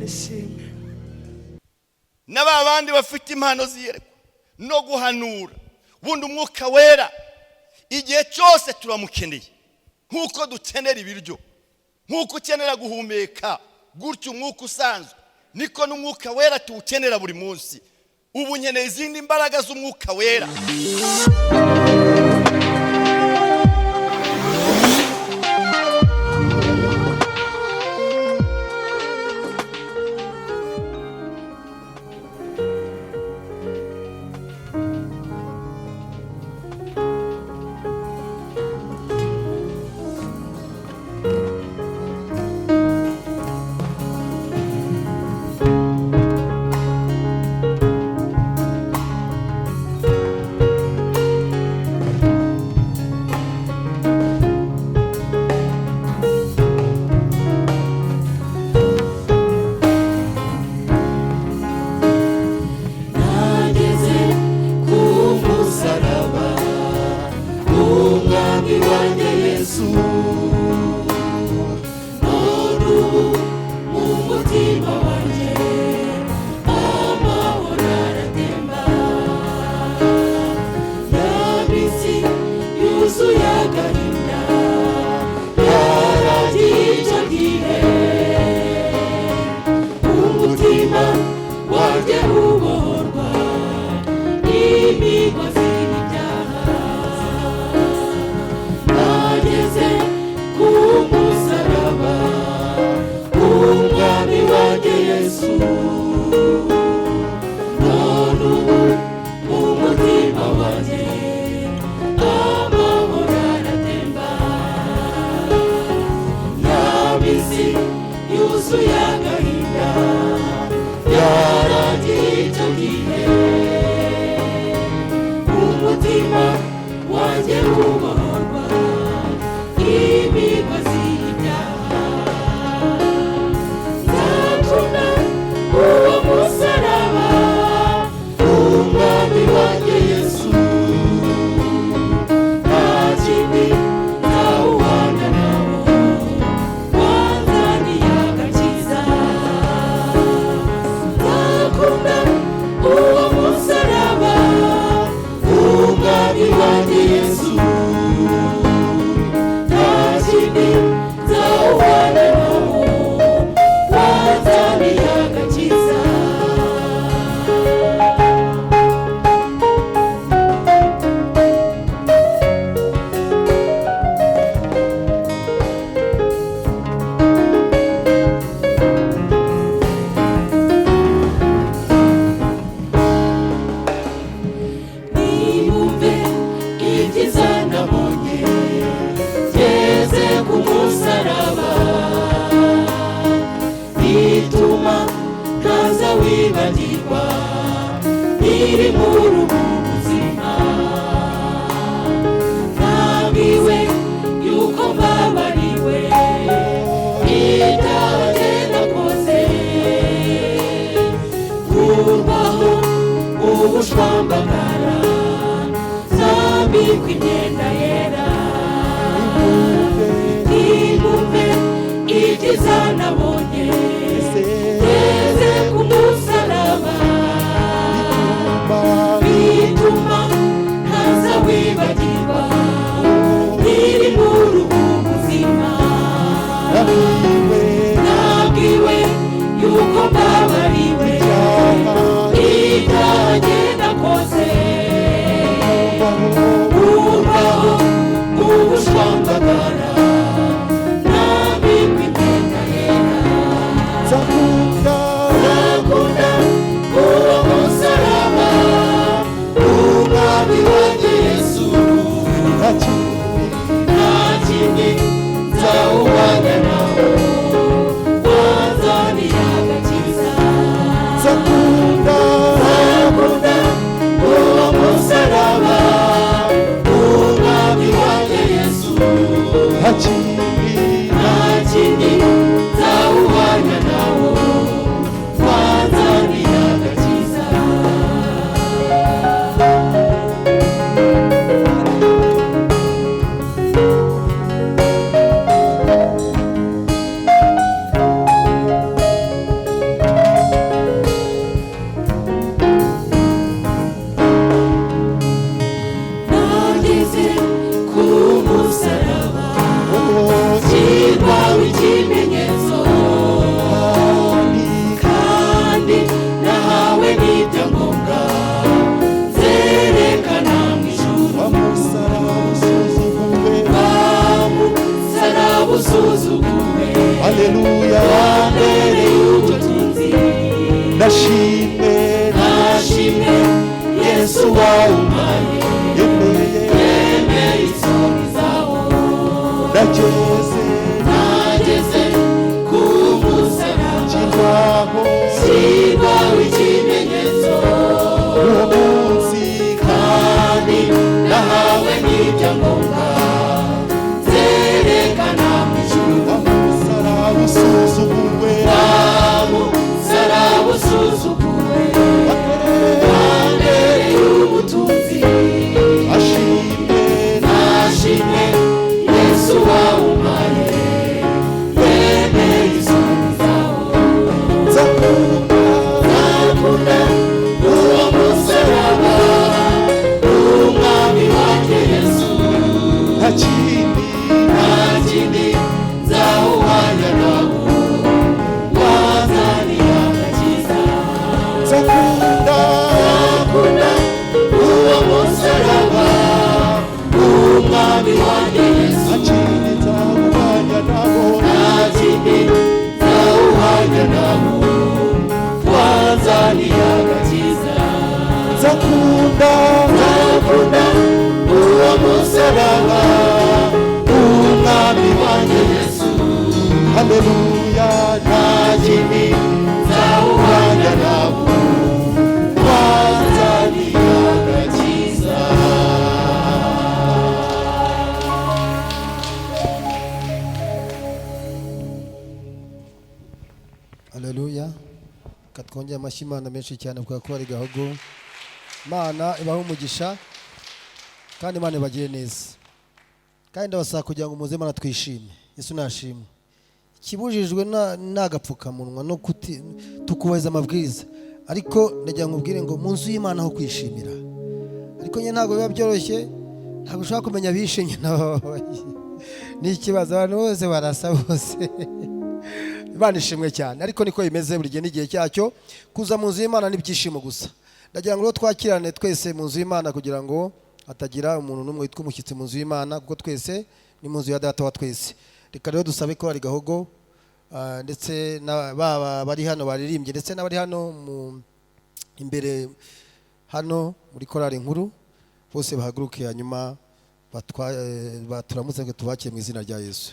Imana ishimwe. Na ba bandi bafite impano ziyerekwa no guhanura, bundi Umwuka Wera igihe cyose turamukeneye, nk'uko dukenera ibiryo, nk'uko ukenera guhumeka gutyo umwuka usanzwe, niko n'Umwuka Wera tuwukenera buri munsi. Ubu nkeneye izindi mbaraga z'Umwuka Wera. Nageze ku musaraba w'Umwami wanjye Yesu, none ubu mu mutima wanjye amahoro aratemba. Ya minsi yuzuye agahinda yaragiye icyo gihe, umutima wanjye ubohorwa imigozi y'ibyaha. Nageze ku musaraba w'Umwami wanjye Yesu, none ubu mu mutima wanjye amahoro aratemba. Ya minsi yuzuye agahinda yaragiye icyo gihe, umutima wanjye ubohorwa imigozi y'ibyaha. Nzatuna uwo musaraba w'Umwami wanjye Yesu, nta kindi ntawuhana nawo wanzaniye agakiza. Nzakunda uwo musaraba w'Umwami wanjye Yesu, nta kindi nzawuhana nawo wanzaniye agakiza. Nimumve ibyiza nabonye ngeze ku musaraba, bituma ntaza wibagirwa iri muri ubu buzima. Nabwiwe yuko mbabariwe ibyaha jye nakoze, kurwaho ubushwambagara zambikwa imyenda yera. Nimumve ibyiza nabonye ngeze ku musaraba, bituma ntaza wibagirwa iri muri ubu buzima. Nabwiwe yuko mbabariwe ibyaha jye nakoze, ubaho ubushwambagara nambikwa imyenda yera. Nzakunda uwo musaraba w'Umwami wanjye Yesu, nta kindi nzawuhana nawo wanzaniye agakiza. Nzakunda uwo musaraba w'Umwami wanjye Yesu, nta kindi nzawuhana nawo wanzaniye agakiza. Haleluya. Wambereye ubutunzi. Ndashimwe. Nashimwe Yesu wawumpaye. Yemeye. Yemeye isoni zawo. Ndageze. Nageze ku musaraba. Kirwaho. Shyirwaho ikimenyetso. Uwo munsi. Kandi nahawe n'ibyangombwa byerekana mu ijuru. Umusaraba usuzuguwe. Umusaraba usuzuguwe. Wambereye ubutunzi. Ashimwe. Nashimwe Yesu wawumpaye, yemeye isoni zawo. Nzakunda. Nzakunda uwo musaraba, umwami wanjye Yesu. Nta kindi. Nta kindi nzawuhanya nawo, wazaniye agakiza. Nzakunda. Nzakunda uwo musaraba, umwami wanjye Yesu. Nta kindi nzawuhanya nabo. Nta kindi nzawuhanya nawo, wazaniye agakiza. Nzakunda. Nzakunda uwo musaraba, umwami wanjye Yesu. Haleluya. Nta kindi nzawuhanya nawo, wazaniye agakiza. Haleluya! Reka twongere amashyi Imana menshi cyane kubera ko ari gahogo. Imana ibahe umugisha kandi Imana ibagire neza. Kandi ndabasaba kugira ngo muze Imana twishime. Yesu nashimwe. Ikibujijwe ni agapfukamunwa no kuti tukubahiriza amabwiriza, ariko ndagira ngo ubwire ngo mu nzu y'Imana ho kwishimira. Ariko nyine ntabwo biba byoroshye, ntabwo ushobora kumenya abishimye n'abababaye. Ni ikibazo, abantu bose barasa bose. Imana ishimwe cyane, ariko niko bimeze buri gihe n'igihe cyacyo. Kuza mu nzu y'Imana ni ibyishimo gusa. Ndagira ngo rero twakirane twese mu nzu y'Imana kugira ngo hatagira umuntu n'umwe witwa umushyitsi mu nzu y'Imana, kuko twese ni mu nzu ya Data wa twese. Reka rero dusabe ko hari gahogo, ndetse baba bari hano baririmbye, ndetse n'abari hano imbere hano muri korali nkuru, bose bahaguruke, hanyuma baturamutse ngo tubakire mu izina rya Yesu.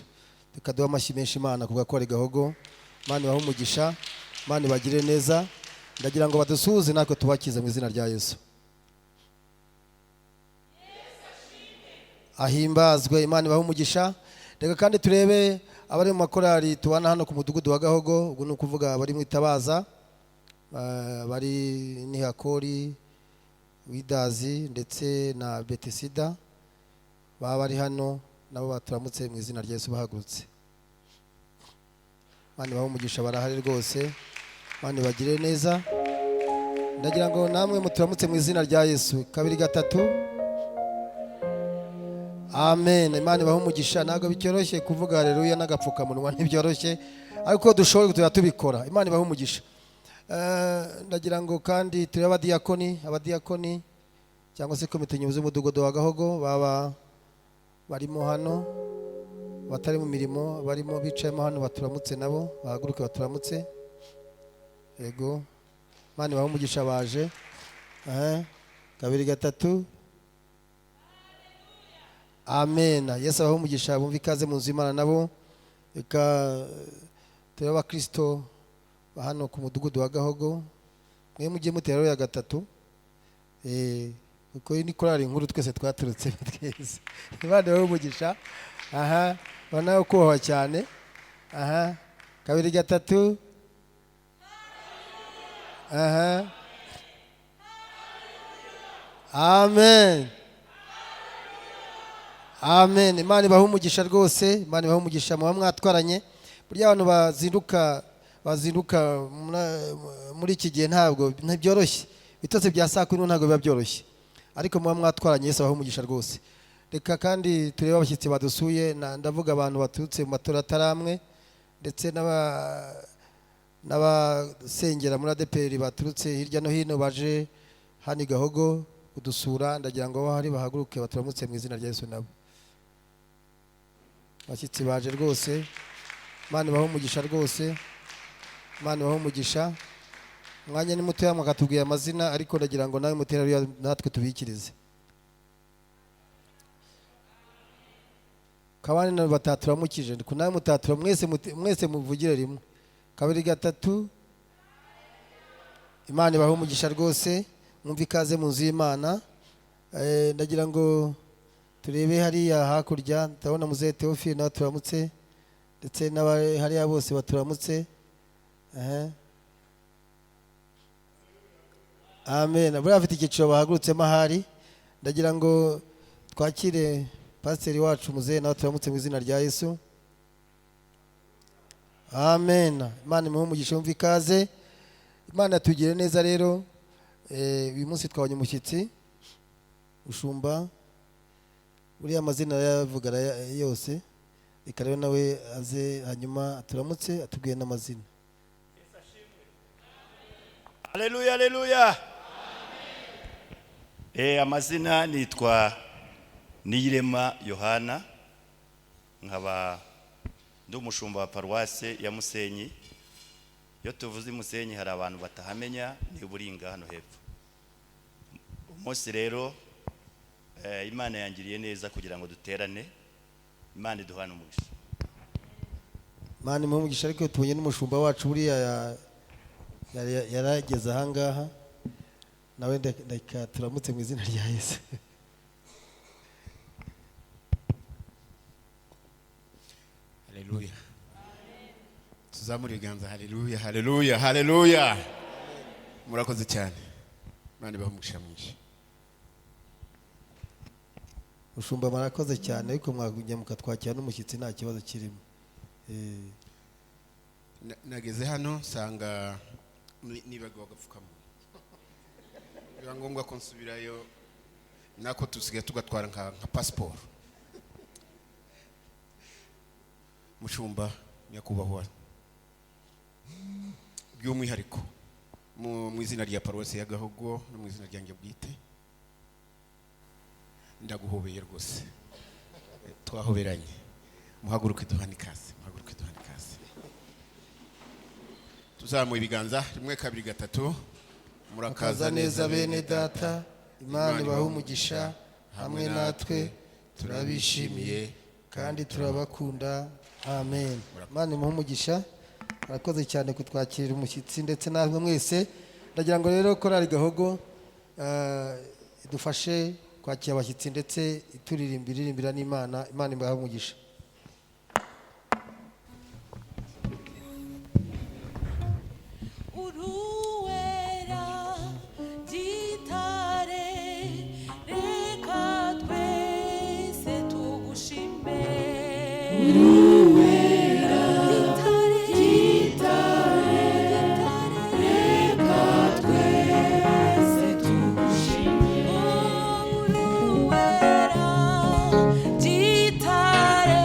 Reka duhe amashyi menshi Imana kubwa ko ari gahogo. Imana ibahe umugisha, Imana ibagire neza. Ndagira ngo badusuhuze natwe tubakize mu izina rya Yesu. Ahimbazwe. Imana ibahe umugisha. Reka kandi turebe abari mu makorali tubana hano ku mudugudu wa Gahogo, ubwo ni ukuvuga abari mu Itabaza, bari Nihakori, Widazi ndetse na Betesida, baba bari hano nabo baturamutse mu izina rya Yesu bahagurutse. Imana ibahe umugisha, barahari rwose. Imana ibagire neza. Ndagira ngo namwe muturamutse mu izina rya Yesu. 2 3. Amen. Imana ibahe umugisha. Ntabwo bicyoroshye kuvuga haleluya n'agapfukamunwa, ntibyoroshye, ariko dushoboye tuba tubikora. Imana ibahe umugisha. Ndagira ngo kandi turebe abadiyakoni cyangwa se komite nyobozi y'umudugudu wa Gahogo, baba barimo hano, batari mu mirimo, barimo bicayemo hano, baturamutse nabo, bahaguruke baturamutse. Yego, Imana ibahe umugisha, baje. 2 3. Amen. Yesu abahe umugisha, bumve ikaze mu nzu y'Imana nabo. Reka turebe abakristo ba hano ku mudugudu wa Gahogo, mwe mujye mutera ya 3. Kuko iyi ni korali nkuru twese twaturutse twese. Imana ibahe umugisha. Aha, bana kubahwa cyane. Aha, 2 3. Aha. Amen. Amen. Imana ibahe umugisha rwose, Imana ibahe umugisha, muba mwatwaranye. Burya abantu bazinduka muri iki gihe ntabwo ntibyoroshye. Bitotsi bya saa kumi ntabwo biba byoroshye, ariko muba mwatwaranye. Yesu abahe umugisha rwose. Reka kandi turebe abashyitsi badusuye, ndavuga abantu baturutse mu matora atari amwe, ndetse n'abasengera muri ADEPR baturutse hirya no hino baje hano i Gahogo kudusura. Ndagira ngo aho hari bahaguruke baturamutse mu izina rya Yesu nabo. Abashyitsi baje rwose. Imana ibahe umugisha rwose, Imana ibahe umugisha. Umwanya ni mutoya mwakatubwiye amazina, ariko ndagira ngo nawe mutere haleluya natwe tubikirize. Kabane na bataturamukije, nawe mutatura mwese, mwese muvugire rimwe. 2 3. Imana ibahe umugisha rwose, mwumve ikaze mu nzu y'Imana. Ndagira ngo turebe hariya hakurya, ndabona muzehe Theophile nawe turamutse, ndetse n'abari hariya bose baturamutse. Amen. Buriya bafite icyiciro bahagurutsemo ahari. Ndagira ngo twakire pasiteri wacu muzehe nawe turamutse mu izina rya Yesu. Amen. Imana imuhe umugisha, wumve ikaze. Imana yatugiriye neza rero. Uyu munsi twabonye umushyitsi ushumba, uriya amazina yavuga yose, reka rero nawe aze hanyuma turamutse atubwiye n'amazina. Haleluya, haleluya. Amazina nitwa Niyirema Yohana, nkaba ndi umushumba wa paruwase ya Musenyi. Iyo tuvuze Musenyi hari abantu batahamenya, ni Buringa hano hepfo. Umunsi rero Imana yangiriye neza kugira ngo duterane, Imana iduhane umugisha. Imana imuhe umugisha. Ariko tubonye n'umushumba wacu buriya yarageze aha ngaha, nawe ndeka turamutse mu izina rya Yesu. Haleluya. Tuzamure ibiganza. Haleluya, haleluya, haleluya. Murakoze cyane. Imana ibahe umugisha mwinshi. Mushumba murakoze cyane, ariko mwagumye mukatwakira n'umushyitsi nta kibazo kirimo. Nageze hano nsanga nibagiwe agapfukamunwa, biba ngombwa ko nsubirayo, nako tusigaye tugatwara nka pasiporo. Mushumba nyakubahwa, by'umwihariko mu izina rya paruwasi ya Gahogo no mu izina ryanjye bwite, ndaguhobeye rwose, twahoberanye. Muhaguruke duhane ikaze, muhaguruke duhane ikaze. Tuzamuye ibiganza 1 2 3. Murakaza neza bene data, Imana ibahe umugisha hamwe natwe, turabishimiye kandi turabakunda. Amen. Imana imuhe umugisha, murakoze cyane kutwakirira umushyitsi ndetse namwe mwese. Ndagira ngo rero korali Gahogo idufashe kwakira abashyitsi ndetse ituririmbira iririmbira n'Imana. Imana ibahe umugisha. Uruwera gitare, reka twese tugushime. Uruwera gitare, reka twese tugushime. Uruwera gitare,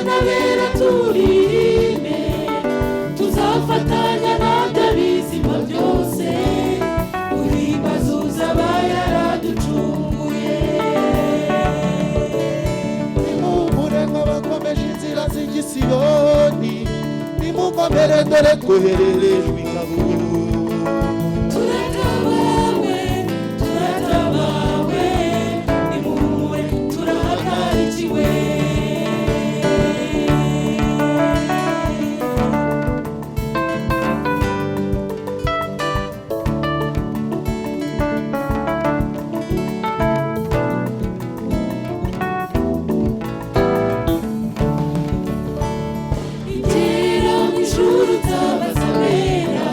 N'abera turirimbe, tuzafatanya nabyo bizima byose guhimbaza uzaba yaraducunguye. Nimumpure nk'abakomeje inzira z'igisiyoni, nimukomere dore twohererejwe ingabo. Turatabawe, turatabawe, nimuhumure turahagarikiwe. Ingera mu ijuru nzabaza abera,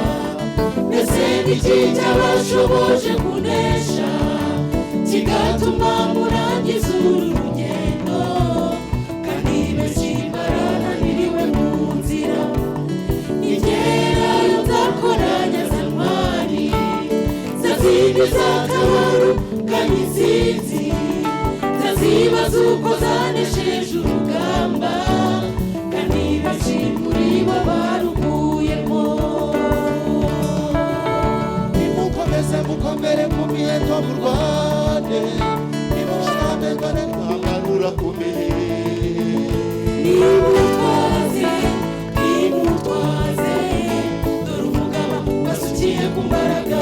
mbese ni iki cyabashoboje kunesha kigatuma murangiza uru rugendo, kandi benshi barananiriwe mu nzira? Nigerayo nzakoranya za ntwari, za zindi zatabarukanye intsinzi, nzazibaza uko zanesheje urugamba, kandi benshi muri bo baruguyemo. Nimukomeze mukomere ku miheto murwane, nimushame dore mwambaro urakomeye. Nimutwaze, nimutwaze, dore umugaba wasukiye ku mbaraga.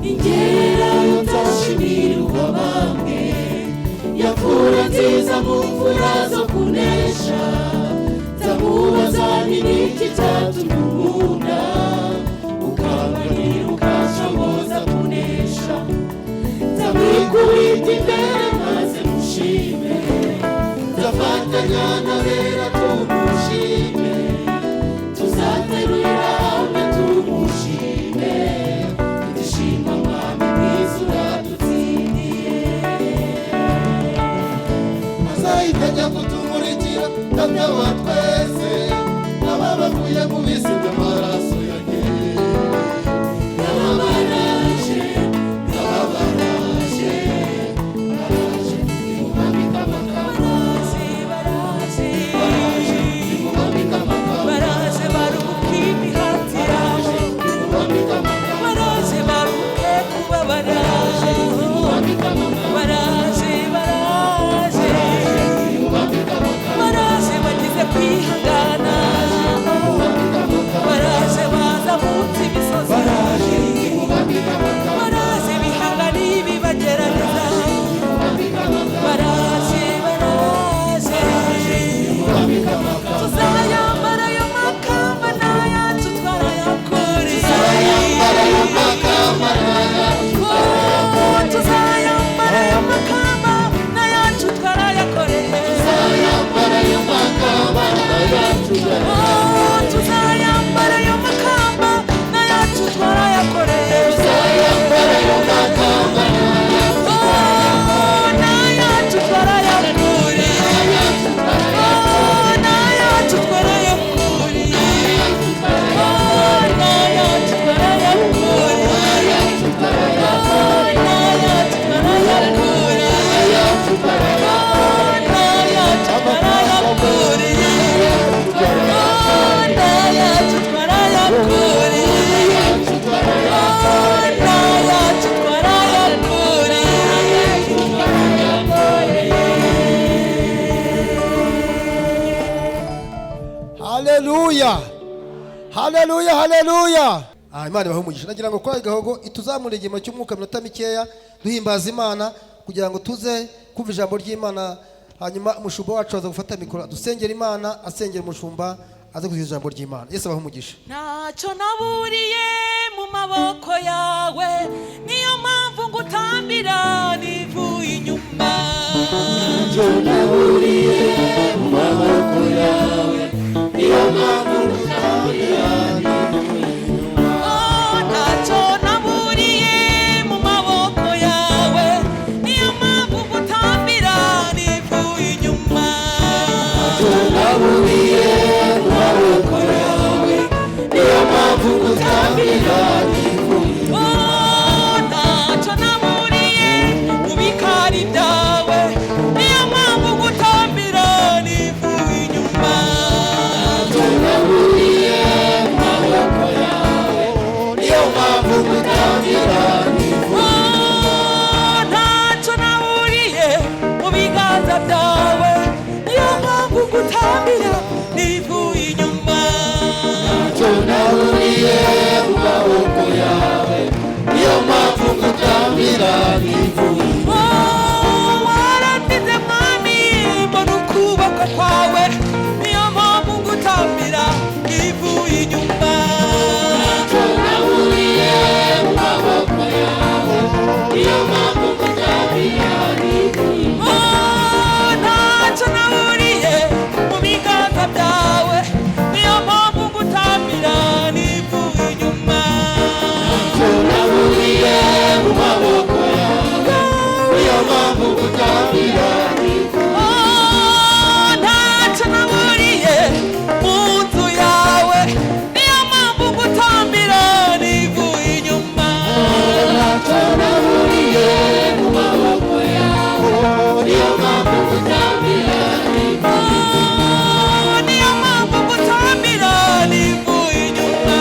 Ingerayo nzashimira uwabambwe, yakura nziza mu mvura zo kunesha. Nzamubaza nti niki cyatumye unkunda, ukanganira ukanshoboza kunesha? Nzamwikubita imbere maze mushime, nzafatanya n'abera tumushime, tuzaterurira hamwe tumushime, tudishima mwami mwiza uradutsindiye. Azayitajya kutumurikira data wa twese, n'ababavuye mu bisi by'amaraso yanjye. N'ababaraje, n'ababaraje, baraje nimubambike amakamba. Baraje, baraje, nimubambike amakamba. Baraje baruhuke imihati yabo. Nimubambike amakamba. Baraje baruhuke kubabara. Nimubambike amakamba. Baraje, baraje, Nimubambike amakamba. baraje bagize kwihangana. Nimubambike amakamba. Baraje bazamutse imisozi. Nimubambike amakamba. Baraje bihangana ibibagerageza. Nimubambike amakamba. Baraje, baraje, Nimubambike amakamba. tuzayambara ayo makamba n'ayacu twarayakoreye. Tuzayambara ayo makamba n'ayacu. Oh, tuzayambara ayo makamba n'ayacu twarayakoreye. Tuzayambara ayo makamba n'ayacu. Oh, tuzayambara ayo makamba n'ayacu twarayakoreye. Tuzayambara ayo makamba n'ayacu. Oh, n'ayacu twarayakoreye. Oh, n'ayacu twarayakoreye. Oh, n'ayacu twarayakoreye. Oh, n'ayacu twarayakoreye. Oh, n'ayacu twarayakoreye. Oh, n'ayacu twarayakoreye. Oh, n'ayacu twarayakoreye. Haleluya, haleluya, haleluya! Ah, Imana ibahe umugisha. Nagira ngo kwa Gahogo ituzamure igihemo cy'umwuka minota mikeya duhimbaza Imana kugira ngo tuze kumva ijambo ry'Imana, hanyuma umushumba wacu aza gufata mikoro dusengera Imana, asengera umushumba aze kugira ijambo ry'Imana. Yesu abahe umugisha. Ntacyo naburiye mu maboko yawe, niyo mpamvu ngutambira nivuye inyuma. ngutambira nivuye inyuma. Ntacyo naburiye mu maboko yawe, niyo mpamvu ngutambira nivuye. Oh, warandize Mwami, mbona ukuboko kwawe, niyo mpamvu ngutambira nivuye inyuma. Ntacyo naburiye mu maboko yawe, niyo mpamvu ngutambira nivuye. Oh, ntacyo naburiye mu biganza byawe, niyo mpamvu ngutambira nivuye inyuma. Ntacyo naburiye mu maboko yawe, niyo mpamvu ngutambira nivuye. Oh, ntacyo naburiye mu nzu yawe, niyo mpamvu ngutambira nivuye inyuma. Ntacyo naburiye mu maboko yawe, niyo mpamvu ngutambira nivuye. Oh, niyo mpamvu ngutambira nivuye inyuma.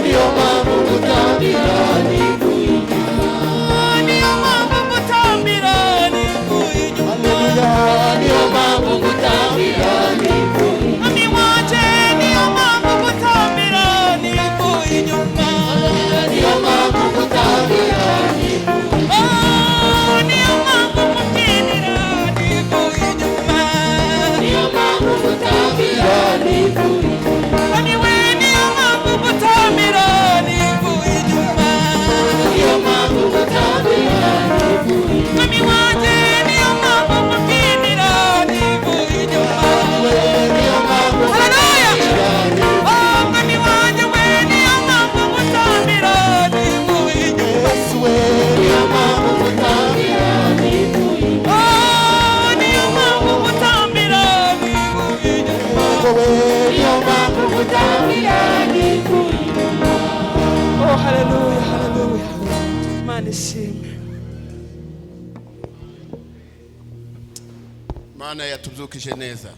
Niyo mpamvu ngutambira nivuye. Oh, niyo mpamvu ngutambira nivuye inyuma. Niyo mpamvu ngutambira nivuye. Mami wanje, niyo mpamvu ngutambira nivuye inyuma. Niyo mpamvu ngutambira nivuye. Oh, niyo mpamvu ngubyinira nivuye inyuma. Niyo mpamvu ngutambira nivuye. Mami we, niyo mpamvu ngutambira nivuye inyuma. Niyo mpamvu ngutambira nivuye. Mami wanje, niyo mpamvu ngubyinira nivuye inyuma. Niyo mpamvu Haleluya! ngutambira nivuye. Oh, mami wanje we, niyo mpamvu ngutambira nivuye inyuma. Niyo mpamvu ngutambira nivuye. Oh, niyo mpamvu ngutambira nivuye inyuma. Niyo mpamvu ngutambira nivuye. Oh, haleluya, haleluya. Imana ishimwe. Mana yatubyukije neza,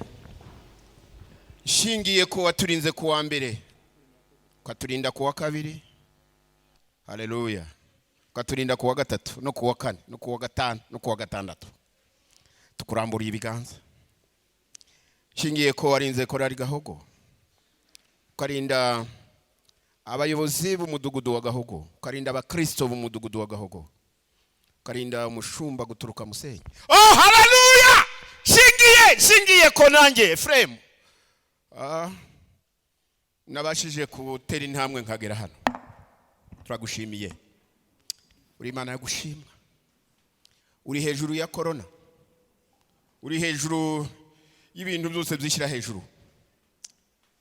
nshingiye ko waturinze ku wa mbere, ukaturinda ku wa kabiri, haleluya, ukaturinda ku wa gatatu no ku wa kane no ku wa gatanu no ku wa gatandatu, tukuramburiye ibiganza. Nshingiye ko warinze Korari Gahogo, ukarinda abayobozi b'umudugudu wa Gahogo, ukarinda abakristo b'umudugudu wa Gahogo, ukarinda umushumba guturuka Musenyi. Oh, haleluya! Shingiye ko nanjye Efremu nabashije gutera intambwe nkagera hano, turagushimiye. Uri Imana yo gushimwa, uri hejuru ya korona, uri hejuru y'ibintu byose byishyira hejuru.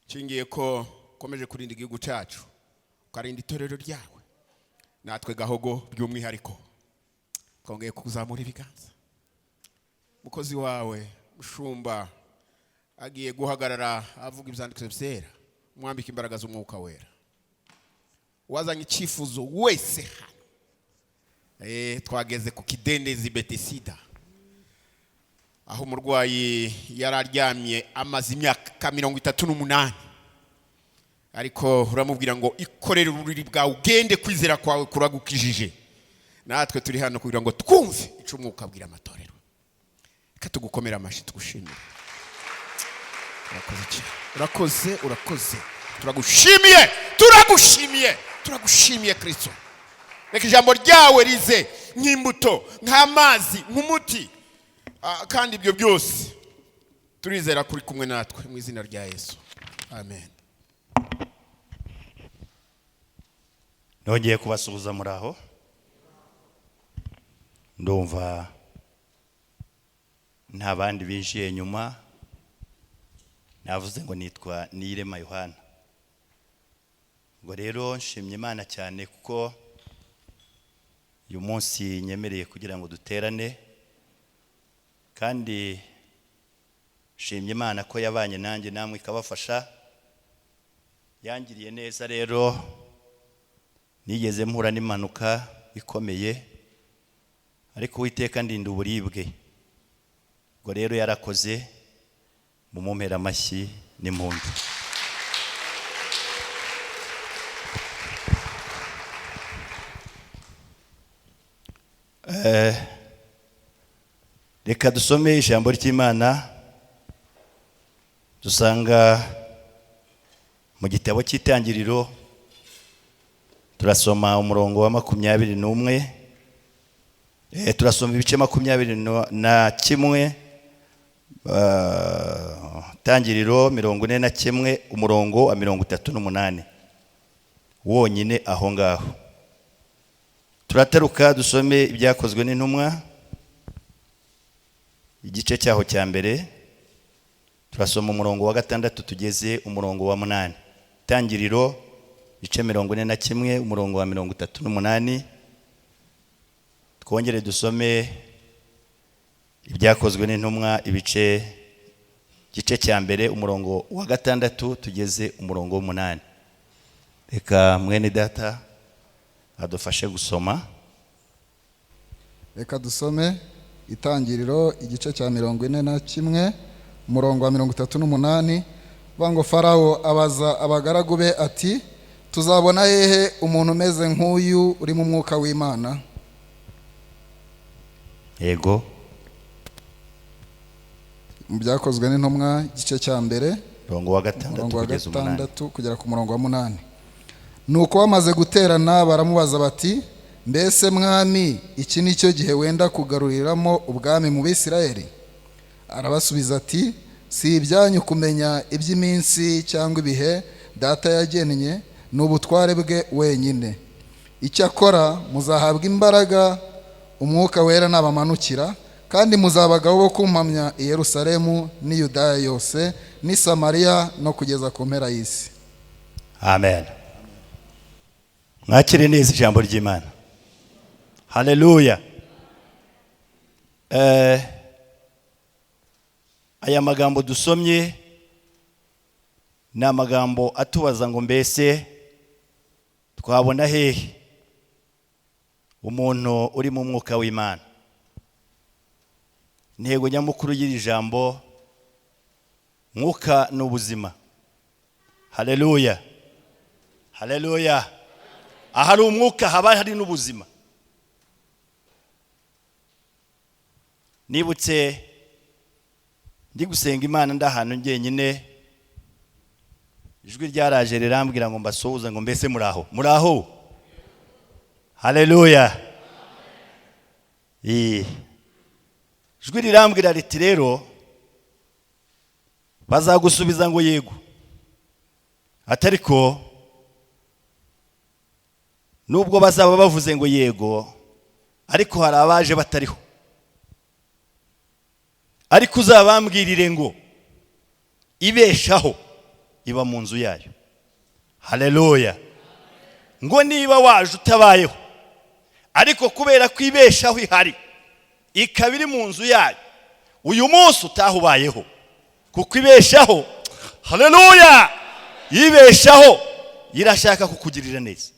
Nshingiye ko ukomeje kurinda igihugu cyacu, ukarinda itorero ryawe, natwe Gahogo by'umwihariko, twongeye kuzamura ibiganza. Mukozi wawe mushumba agiye guhagarara avuga ibyanditswe byera, mwambika imbaraga z'umwuka wera. Wazanye icyifuzo wese hano, twageze ku kidendezi Betesida, aho umurwayi yari aryamye amaze imyaka 38, ariko uramubwira ngo ikorere uburiri bwawe ugende, kwizera kwawe kuragukijije. Natwe turi hano kugira ngo twumve icyo umwuka abwira amatorero. Reka tugukomere amashyi, tugushimire. Urakoze cyane, urakoze, urakoze, turagushimiye, turagushimiye, turagushimiye Kristo. Reka ijambo ryawe rize nk'imbuto, nk'amazi, nk'umuti. Kandi ibyo byose turizera kuri kumwe natwe, mu izina rya Yesu, amen. Nongeye kubasuhuza, muri aho. Ndumva nta bandi binjiye nyuma. Navuze ngo nitwa Niyirema Yohana. Ubwo rero nshimye Imana cyane kuko uyu munsi nyemereye kugira ngo duterane, kandi nshimye Imana ko yabanye nanjye namwe ikabafasha, yangiriye neza. Rero nigeze mpura n'impanuka ikomeye, ariko Uwiteka ndinda uburibwe. Ubwo rero yarakoze, mumumpera amashyi n'impundu. Reka dusome ijambo ry'Imana Dusanga mu gitabo cy'Itangiriro, turasoma umurongo wa 21, turasoma ibice 21, Tangiriro 41, umurongo wa 38 wonyine. Aho ngaho turataruka dusome Ibyakozwe n'Intumwa, igice cyaho cya mbere, turasoma umurongo wa 6 tugeze umurongo wa 8. Tangiriro ibice 41, umurongo wa 38. Twongere dusome Ibyakozwe n'Intumwa, igice cya mbere, umurongo wa 6 tugeze umurongo w'8. Reka mwene data adufashe gusoma. Reka dusome Itangiriro, igice cya 41, umurongo wa 38. Ngo Farawo abaza abagaragu be ati: "Tuzabona hehe umuntu umeze nk'uyu uri mu mwuka w'Imana?" Yego. Mu Byakozwe n'Intumwa, igice cya mbere, umurongo wa 6 umurongo wa kugeza 8. 6 kugera ku murongo wa 8. Nuko bamaze guterana baramubaza bati: "Mbese mwami, iki ni cyo gihe wenda kugaruriramo ubwami mu Bisirayeli?" Arabasubiza ati: "Si ibyanyu kumenya iby'iminsi cyangwa ibihe Data yagennye, ni ubutware bwe wenyine. Icyakora muzahabwa imbaraga Umwuka Wera nabamanukira, kandi muzaba abagabo bo kumpamya i Yerusalemu n'i Yudaya yose n'i Samariya no kugeza ku mpera y'isi." Amen. Mwakire neza ijambo ry'Imana. Haleluya. Aya magambo dusomye ni amagambo atubaza ngo: mbese twabona hehe umuntu uri mu mwuka w'Imana? Intego nyamukuru y'iri jambo: mwuka ni ubuzima. Haleluya, haleluya. Ahari umwuka haba hari n'ubuzima. Nibutse ndi gusenga Imana, ndi ahantu njyenyine, ijwi ryaraje rirambwira ngo mbasuhuze, ngo: "Mbese muraho, muraho?" Haleluya. Ijwi rirambwira riti: "Rero bazagusubiza ngo yego, atariko nubwo bazaba bavuze ngo yego, ariko hari abaje batariho. Ariko uzabambwirire ngo ibeshaho iba mu nzu yayo." Haleluya. Ngo niba waje utabayeho, ariko kubera ko ibeshaho ihari, ikaba iri mu nzu yayo, uyu munsi utahubayeho, kuko ibeshaho, haleluya, ibeshaho irashaka kukugirira neza.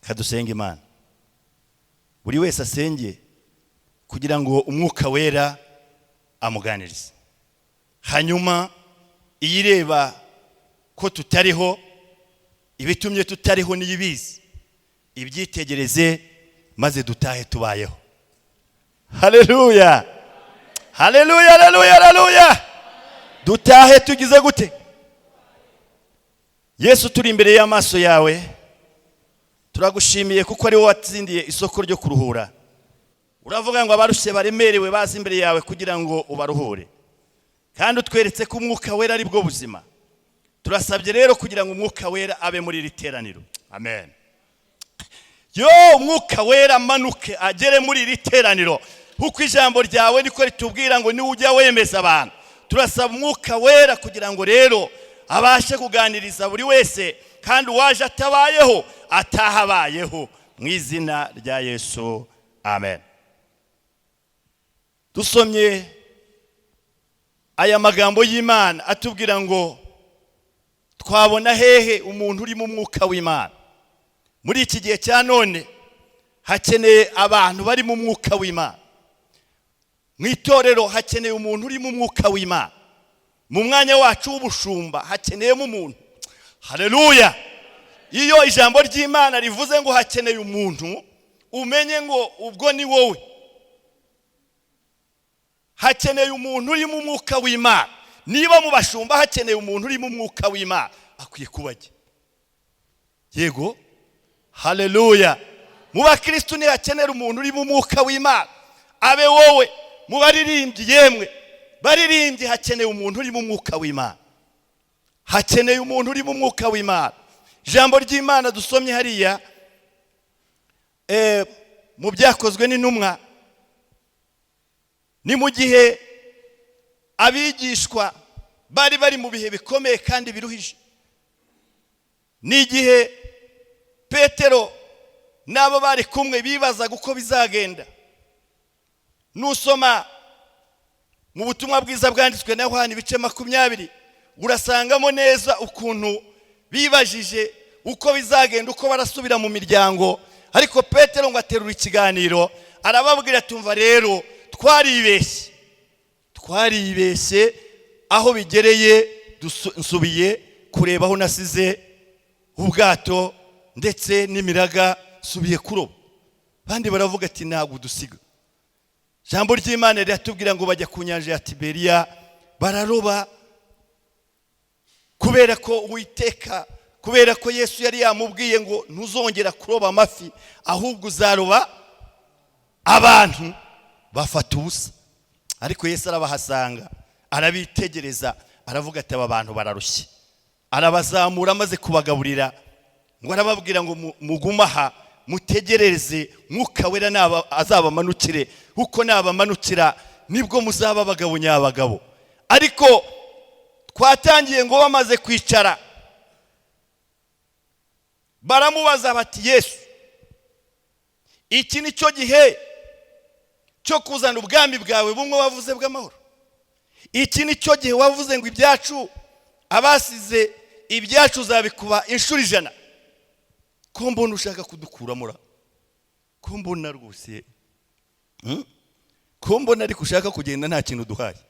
Kadusenga Imana, buri wese asenge kugira ngo Umwuka Wera amuganirize, hanyuma iyireba ko tutariho, ibitumye tutariho niyibizi, ibyitegereze, maze dutahe tubayeho. Haleluya, haleluya, haleluya, haleluya. Dutahe tugize gute? Yesu, turi imbere y'amaso yawe, turagushimiye kuko ari wowe watsindiye isoko ryo kuruhura. Uravuga ngo abarushye baremerewe baze imbere yawe kugira ngo ubaruhure, kandi utweretse ko Umwuka Wera ari bwo buzima. Turasabye rero kugira ngo Umwuka Wera abe muri iri teraniro. Amen. Yo, Umwuka Wera amanuke agere muri iri teraniro, kuko ijambo ryawe niko ritubwira ngo niwe ujya wemeza abantu. Turasaba Umwuka Wera kugira ngo rero abashe kuganiriza buri wese, kandi uwaje atabayeho atahabayeho, mu izina rya Yesu, amen. Dusomye aya magambo y'Imana atubwira ngo twabona hehe umuntu uri mu mwuka w'Imana? Muri iki gihe cya none hakeneye abantu bari mu mwuka w'Imana. Mu itorero hakeneye umuntu uri mu mwuka w'Imana. Mu mwanya wacu w'ubushumba hakeneyemo umuntu. Haleluya. Iyo ijambo ry'Imana rivuze ngo hakeneye umuntu, umenye ngo ubwo ni wowe. Hakeneye umuntu urimo umwuka w'Imana. Niba mu bashumba hakeneye umuntu urimo umwuka w'Imana, akwiye kuba ajye. Yego, haleluya. Mu bakristu ntihakenera umuntu urimo umwuka w'Imana, abe wowe. Mu baririmbyi, yemwe baririmbyi, hakeneye umuntu urimo umwuka w'Imana, hakeneye umuntu urimo umwuka w'Imana. Ijambo ry'Imana dusomye hariya mu Byakozwe n'Intumwa, ni mu gihe abigishwa bari bari mu bihe bikomeye kandi biruhije. Ni igihe Petero n'abo bari kumwe bibazaga uko bizagenda. Nusoma mu butumwa bwiza bwanditswe na Yohana ibice 20, urasangamo neza ukuntu bibajije uko bizagenda, uko barasubira mu miryango. Ariko Petero ngo aterura ikiganiro, arababwira: "Tumva rero, twaribeshye, twaribeshye. Aho bigereye nsubiye kureba aho nasize ubwato ndetse n'imiraga, nsubiye kuroba." Abandi baravuga ati: "Ntabwo udusiga." Ijambo ry'Imana riratubwira ngo bajya ku nyanja ya Tiberiya, bararoba, kubera ko Uwiteka, kubera ko Yesu yari yamubwiye ngo: "Ntuzongera kuroba amafi, ahubwo uzaroba abantu." Bafata ubusa, ariko Yesu arabahasanga, arabitegereza, aravuga ati: "Aba bantu bararushye." Arabazamura, amaze kubagaburira ngo arababwira ngo: "Mugume aha mutegereze Mwuka Wera azabamanukire, kuko nabamanukira nibwo muzaba abagabo nyabagabo." Ariko twatangiye ngo bamaze kwicara, baramubaza bati: "Yesu, iki ni cyo gihe cyo kuzana ubwami bwawe bumwe wavuze bw'amahoro? Iki ni cyo gihe wavuze ngo ibyacu, abasize ibyacu uzabikuba inshuro 100? Ko mbona ushaka kudukuramo ra? Ko mbona rwose, Ko mbona ariko ushaka kugenda nta kintu uduhaye?"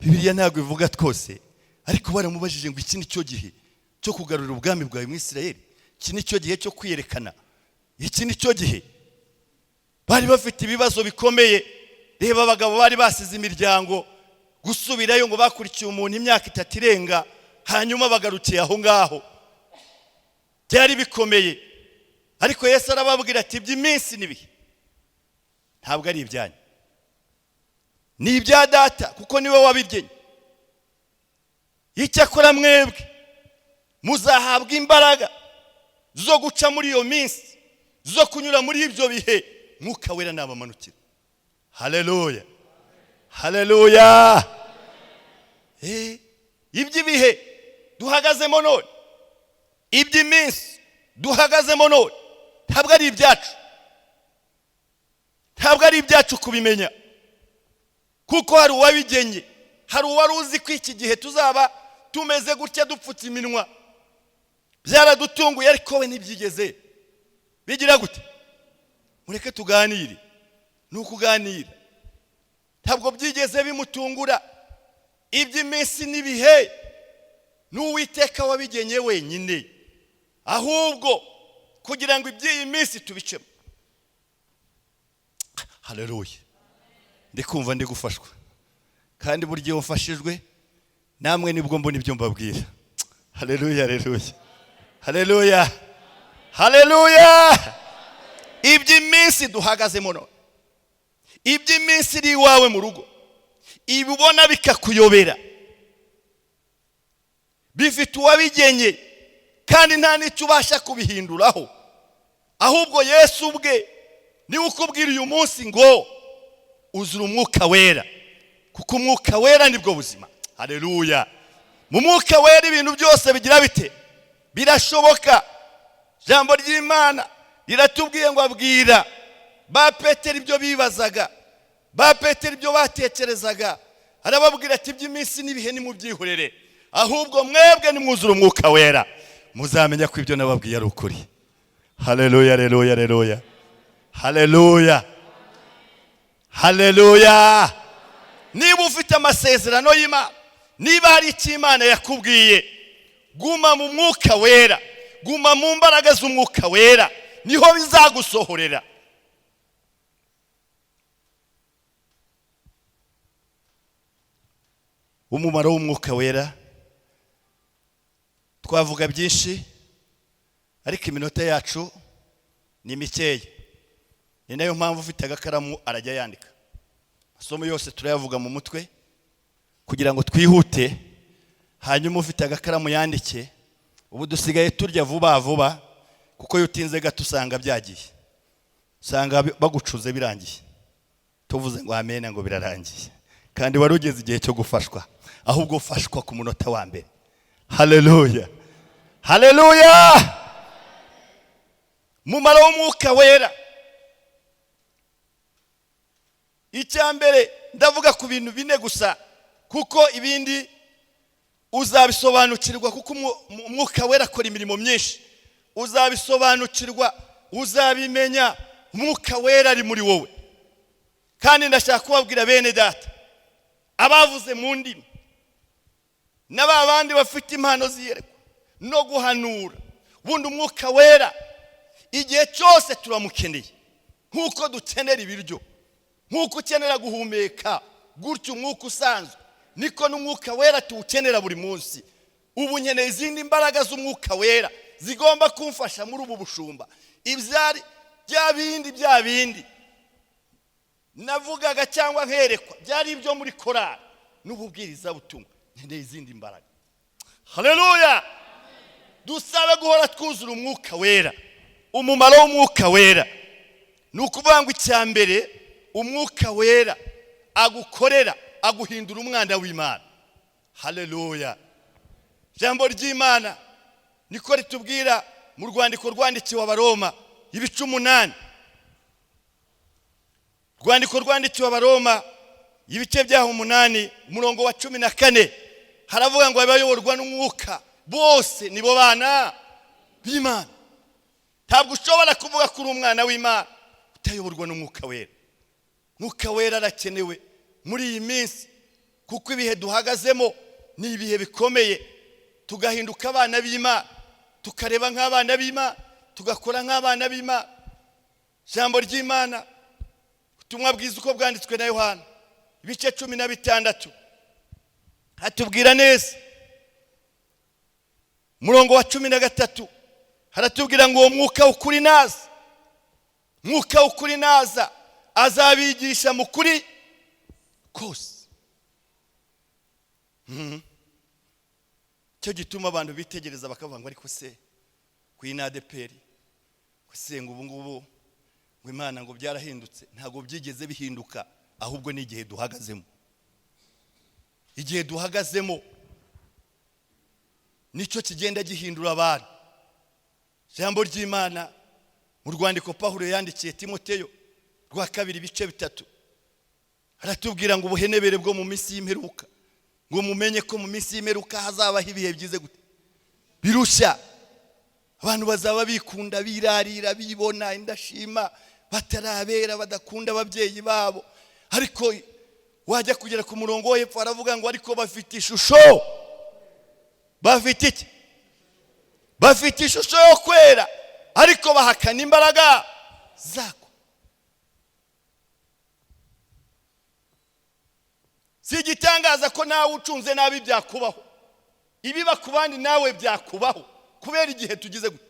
Bibiliya ntabwo ivuga twose, ariko baramubajije ngo: "Iki ni cyo gihe cyo kugarura ubwami bwawe mu Isirayeli? Iki ni cyo gihe cyo kwiyerekana? Iki ni cyo gihe?" Bari bafite ibibazo bikomeye. Reba abagabo bari basize imiryango, gusubirayo ngo bakurikiye umuntu imyaka 3 irenga, hanyuma bagarukiye aho ngaho, byari bikomeye. Ariko Yesu arababwira ati: "Iby'iminsi n'ibihe ntabwo ari ibyanyu, ni ibya Data, kuko niwe wabigenye. Icyakora mwebwe muzahabwa imbaraga zo guca muri iyo minsi, zo kunyura muri ibyo bihe, Mwuka Wera nabamanukira." Haleluya, haleluya. Iby'ibihe duhagazemo none, iby'iminsi duhagazemo none, ntabwo ari ibyacu, ntabwo ari ibyacu kubimenya, kuko hari uwabigenye, hari uwari uzi ko iki gihe tuzaba tumeze gutya, dupfutse iminwa. Byaradutunguye, ariko we ntibyigeze bigira gute. Mureke tuganire, ni ukuganira. Ntabwo byigeze bimutungura. Iby'iminsi n'ibihe n'Uwiteka wabigenye wenyine, ahubwo kugira ngo iby'iyi minsi tubicemo. Haleluya. Ndi kumva ndi gufashwa, kandi burya iyo mfashijwe namwe nibwo mbona ibyo mbabwira. Haleluya, haleluya, haleluya, haleluya. Iby'iminsi duhagazemo none, iby'iminsi iri iwawe mu rugo, ibibona bikakuyobera, bifite uwabigenye, kandi nta n'icyo ubasha kubihinduraho. Ahubwo Yesu ubwe niwe ukubwira uyu munsi ngo uzura Umwuka Wera, kuko Umwuka Wera nibwo buzima. Haleluya. Mu Mwuka Wera ibintu byose bigira bite? Birashoboka. Ijambo ry'Imana riratubwiye ngo abwira ba Petero ibyo bibazaga, ba Petero ibyo batekerezaga, arababwira ati: "Iby'iminsi n'ibihe nimubyihorere, ahubwo mwebwe nimwuzura Umwuka Wera muzamenya ko ibyo nababwiye ari ukuri." Haleluya, haleluya, haleluya, haleluya, haleluya. Niba ufite amasezerano y'Imana, niba hari icyo Imana yakubwiye, guma mu Mwuka Wera, guma mu mbaraga z'Umwuka Wera, niho bizagusohorera. Umumaro w'Umwuka Wera twavuga byinshi, ariko iminota yacu ni mikeya. Ni nayo mpamvu ufite agakaramu arajya yandika. Amasomo yose turayavuga mu mutwe kugira ngo twihute, hanyuma ufite agakaramu yandike. Ubu dusigaye turya vuba vuba, kuko iyo utinze gato usanga byagiye, usanga bagucuze birangiye. Tuvuze ngo amena ngo birarangiye, kandi wari ugeze igihe cyo gufashwa, ahubwo ufashwa ku munota wa mbere. Haleluya, haleluya! Mumaro w'Umwuka Wera, icya mbere ndavuga ku bintu bine gusa, kuko ibindi uzabisobanukirwa, kuko Umwuka Wera akora imirimo myinshi. Uzabisobanukirwa, uzabimenya. Umwuka Wera ari muri wowe. Kandi ndashaka kubabwira bene data, abavuze mu ndimi na ba bandi bafite impano z'iyerekwa no guhanura, ubundi Umwuka Wera igihe cyose turamukeneye, nk'uko dukenera ibiryo, nk'uko ukenera guhumeka gutyo umwuka usanzwe, niko n'Umwuka Wera tuwukenera buri munsi. Ubu nkeneye izindi mbaraga z'Umwuka Wera zigomba kumfasha muri ubu bushumba. Ibyari bya bindi, bya bindi navugaga cyangwa nkerekwa, byari ibyo muri korali n'ububwirizabutumwa, nkeneye izindi mbaraga. Haleluya! Dusabe guhora twuzura Umwuka Wera. Umumaro w'Umwuka Wera ni ukuvuga ngo icya mbere Umwuka Wera agukorera, aguhindura umwana w'Imana. Haleluya! Ijambo ry'Imana niko ritubwira mu rwandiko rwandikiwe Abaroma ibice 8. Rwandiko rwandikiwe Abaroma ibice byaho 8, umurongo wa 14, haravuga ngo abayoborwa n'Umwuka bose nibo bana b'Imana. Ntabwo ushobora kuvuga ko uri umwana w'Imana utayoborwa n'Umwuka Wera. Umwuka Wera arakenewe muri iyi minsi, kuko ibihe duhagazemo ni ibihe bikomeye. Tugahinduka abana b'Imana, tukareba nk'abana b'Imana, tugakora nk'abana b'Imana. Ijambo ry'Imana, ubutumwa bwiza uko bwanditswe na Yohana ibice 16, hatubwira neza umurongo wa 13, haratubwira ngo uwo Mwuka w'ukuri naza, Mwuka w'ukuri naza azabigisha mu kuri kose. Cyo gituma abantu bitegereza bakavuga ngo ariko se ku ADEPR se ngo ubu ngubu ngo Imana ngo byarahindutse. Ntabwo byigeze bihinduka, ahubwo ni igihe duhagazemo. Igihe duhagazemo nicyo kigenda gihindura abantu. Ijambo ry'Imana mu rwandiko Pawulo yandikiye Timoteyo rwa kabiri ibice 3, aratubwira ngo ubuhenebere bwo mu minsi y'imperuka, ngo mumenye ko mu minsi y'imperuka hazabaho ibihe byize gute birushya. Abantu bazaba bikunda, birarira, bibona indashima, batarabera, badakunda ababyeyi babo. Ariko wajya kugera ku murongo wo hepfo aravuga ngo ariko bafite ishusho, bafite iki? Bafite ishusho yo kwera, ariko bahakana imbaraga zako. Si igitangaza ko nawe ucunze nabi byakubaho, ibiba ku bandi nawe byakubaho, kubera igihe tugize gute.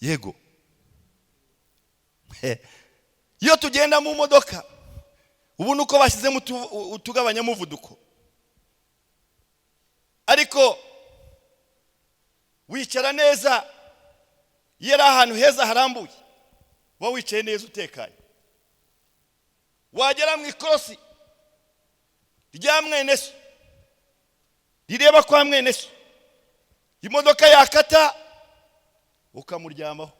Yego, iyo tugenda mu modoka ubu nuko bashyizemo utugabanyamuvuduko, ariko wicara neza iyo ari ahantu heza harambuye, uba wicaye neza utekanye. Wagera mu ikorosi rya mwene so, rireba kwa mwene so, imodoka yakata ukamuryamaho,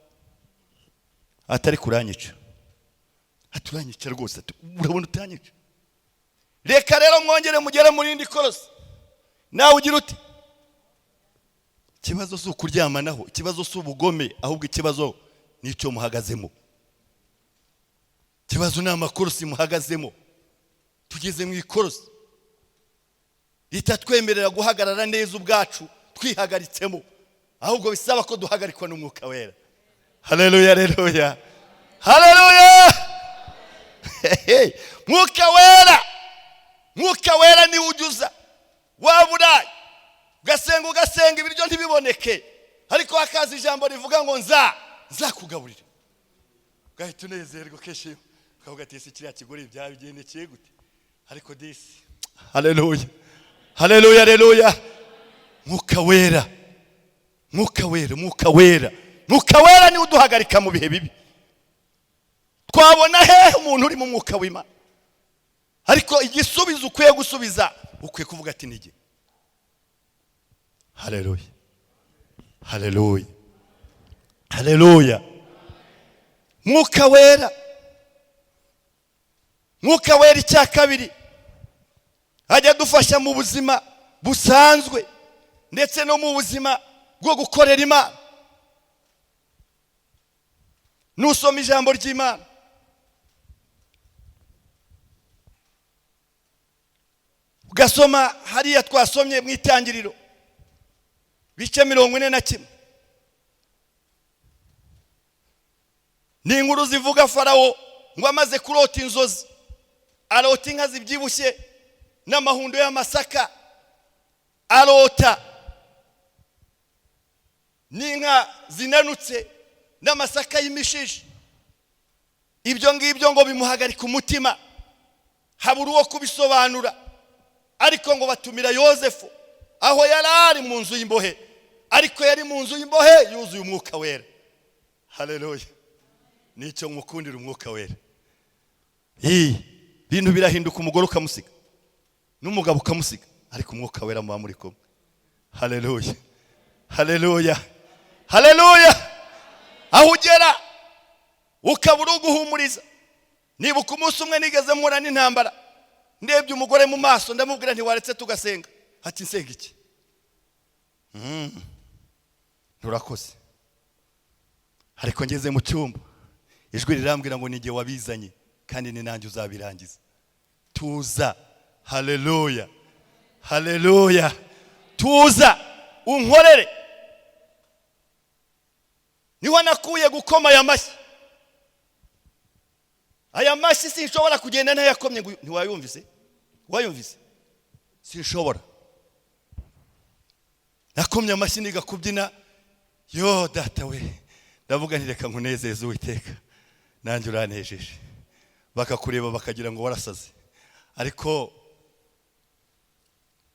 atari kuranyica, aturanyica rwose, urabona utanyica. Reka rero mwongere mugere mu rindi korosi, nawe ugira uti ikibazo si ukuryamanaho, ikibazo si ubugome, ahubwo ikibazo nicyo muhagazemo. Ikibazo ni amakorosi muhagazemo. Tugeze mu ikorosi ritatwemerera guhagarara neza ubwacu twihagaritsemo, ahubwo bisaba ko duhagarikwa n'Umwuka Wera. Haleluya, haleluya, haleluya! Mwuka wera, Mwuka wera niwe ujya waba uraye ugasenga ugasenga ibiryo ntibiboneke, ariko hakaza ijambo rivuga ngo nzakugaburira, ugahita unezerwa ukishima, ukavuga ati ese kiriya kigore byabigendekeye gute? Ariko disi, haleluya, haleluya, haleluya. Mwuka wera, Mwuka wera, Mwuka wera, Mwuka wera niwe uduhagarika mu bihe bibi. Twabona hehe umuntu uri mu mwuka w'Imana? Ariko igisubizo ukwiye gusubiza, ukwiye kuvuga ati nige. Haleluya, haleluya, haleluya. Mwuka wera, Mwuka wera. Icya kabiri, ajya adufasha mu buzima busanzwe ndetse no mu buzima bwo gukorera Imana. Nusoma ijambo ry'Imana ugasoma hariya twasomye mu Itangiriro bice 41, ni inkuru zivuga Farawo ngo amaze kurota inzozi, arota inka zibyibushye n'amahundo y'amasaka, arota n'inka zinanutse n'amasaka y'imishishi. Ibyo ngibyo ngo bimuhagarika umutima, habura uwo kubisobanura. Ariko ngo batumira Yozefu aho yari ari mu nzu y'imbohe, ariko yari mu nzu y'imbohe yuzuye umwuka wera. Haleluya. Nicyo mukundira umwuka wera. Ibintu birahinduka, umugore ukamusiga n'umugabo ukamusiga, ariko umwuka wera muba muri kumwe. Haleluya, haleluya, haleluya. Aho ugera ukabura uguhumuriza. Nibuka umunsi umwe nigeze mpura n'intambara, ndebye umugore mu maso ndamubwira nti waretse tugasenga. Ati nsenga iki? Nturakoze. Ariko ngeze mu cyumba ijwi rirambwira ngo nige wabizanye kandi ni nanjye uzabirangiza. Tuza. Haleluya, haleluya. Tuza unkorere. Niho nakuye gukoma aya mashyi. Aya mashyi sinshobora kugenda ntayakomye. Ngo ntiwayumvise? Wayumvise? Sinshobora. Nakomye amashyi niga kubyina. Yo data we, ndavuga nti reka nkunezeze Uwiteka, nanjye uranejeje. Bakakureba bakagira ngo warasaze. Ariko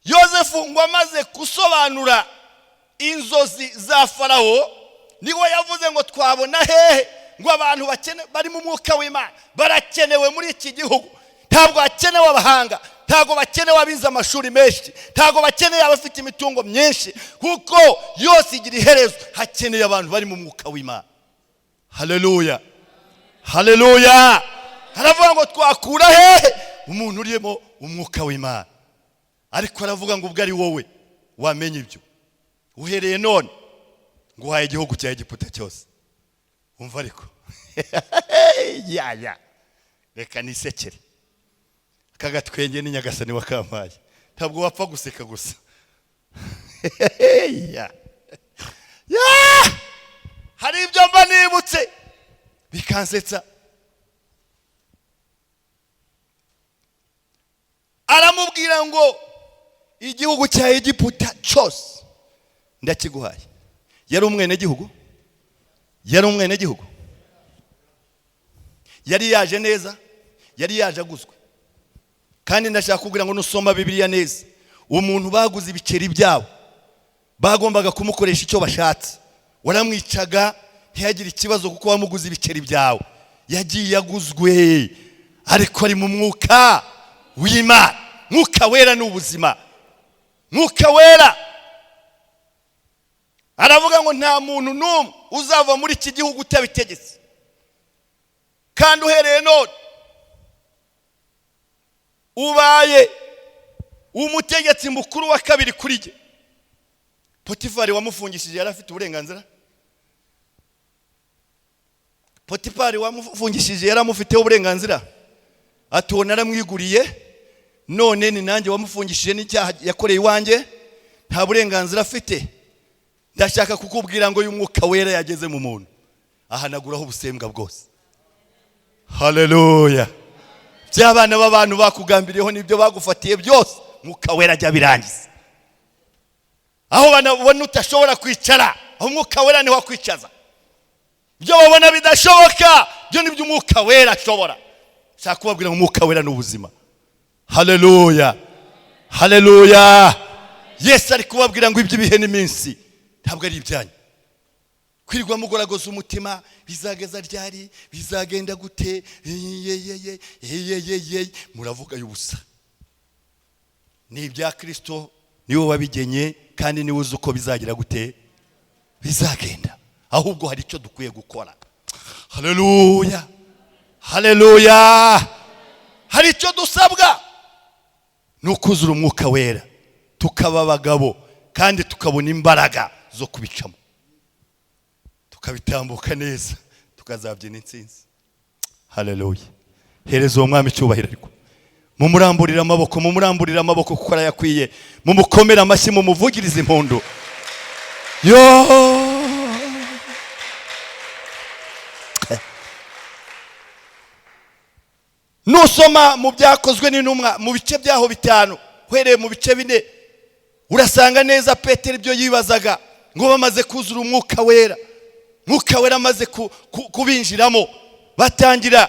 Yozefu ngo amaze gusobanura inzozi za Farawo, niwe yavuze ngo twabona hehe ngo abantu bakene bari mu mwuka w'Imana barakenewe muri iki gihugu. Ntabwo hakenewe abahanga, ntabwo bakenewe abize amashuri menshi, ntabwo bakeneye abafite imitungo myinshi, kuko yose igira iherezo. Hakeneye abantu bari mu mwuka w'Imana. Haleluya, haleluya. Haravuga ngo twakura hehe umuntu urimo umwuka w'Imana? Ariko aravuga ngo ubwo ari wowe wamenye ibyo, uhereye none nguhaye igihugu cya Egiputa cyose. Umva ariko ya reka nisekere. Aka gatwenge ni Nyagasani wakampaye, ntabwo wapfa guseka gusa. Ya hari ibyo mba nibutse bikansetsa. Aramubwira ngo igihugu cya Egiputa cyose ndakiguhaye. Yari umwenegihugu, yari umwenegihugu, yari yaje neza, yari yaje aguzwe. Kandi ndashaka kubwira ngo nusoma Bibiliya neza, umuntu baguze ibiceri byabo bagombaga kumukoresha icyo bashatse. Waramwicaga ntiyagire ikibazo kuko wamuguze ibiceri byawe. Yagiye aguzwe, ariko ari mu mwuka w'Imana. Mwuka wera ni ubuzima. Mwuka wera aravuga ngo nta muntu n'umwe uzava muri iki gihugu utabitegetse, kandi uhereye none ubaye umutegetsi mukuru wa kabiri kuri jye. Potifari wamufungishije yari afite uburenganzira. Potifari wamufungishije yari amufiteho uburenganzira. Ati uwo naramwiguriye, none ni nanjye wamufungishije n'icyaha yakoreye iwanjye, nta burenganzira afite. Ndashaka kukubwira ngo y'umwuka wera yageze mu muntu ahanaguraho ubusembwa bwose. Haleluya, By'abana b'abantu bakugambiriyeho n'ibyo bagufatiye byose, Mwuka Wera ajya birangiza. Aho babona utashobora kwicara, aho Umwuka Wera niho akwicaza. Ibyo babona bidashoboka, byo nibyo Umwuka Wera ashobora. Nshaka kubabwira ngo Umwuka Wera ni ubuzima. Haleluya, haleluya. Yesu ari kubabwira ngo iby'ibihe n'iminsi ntabwo ari ibyanyu. Kwirirwa mugoragoza umutima, bizageza ryari, bizagenda gute, yeyeye yeyeye, muravuga y'ubusa. Ni ibya Kristo, niwe wabigenye kandi niwe uzi uko bizagira gute, bizagenda. Ahubwo hari icyo dukwiye gukora. Haleluya, haleluya. Hari icyo dusabwa, ni ukuzura Umwuka Wera, tukaba abagabo kandi tukabona imbaraga zo kubicamo, tukabitambuka neza, tukazabyina intsinzi. Haleluya. Hereza uwo mwami icyubahiro, ariko mumuramburire amaboko, mumuramburire amaboko kuko arayakwiye, mumukomere amashyi, mumuvugirize impundu. Yo, nusoma mu Byakozwe n'Intumwa mu bice byaho 5, uhereye mu bice 4, urasanga neza Petero ibyo yibazaga ngo bamaze kuzura Umwuka Wera, Mwuka Wera amaze kubinjiramo, batangira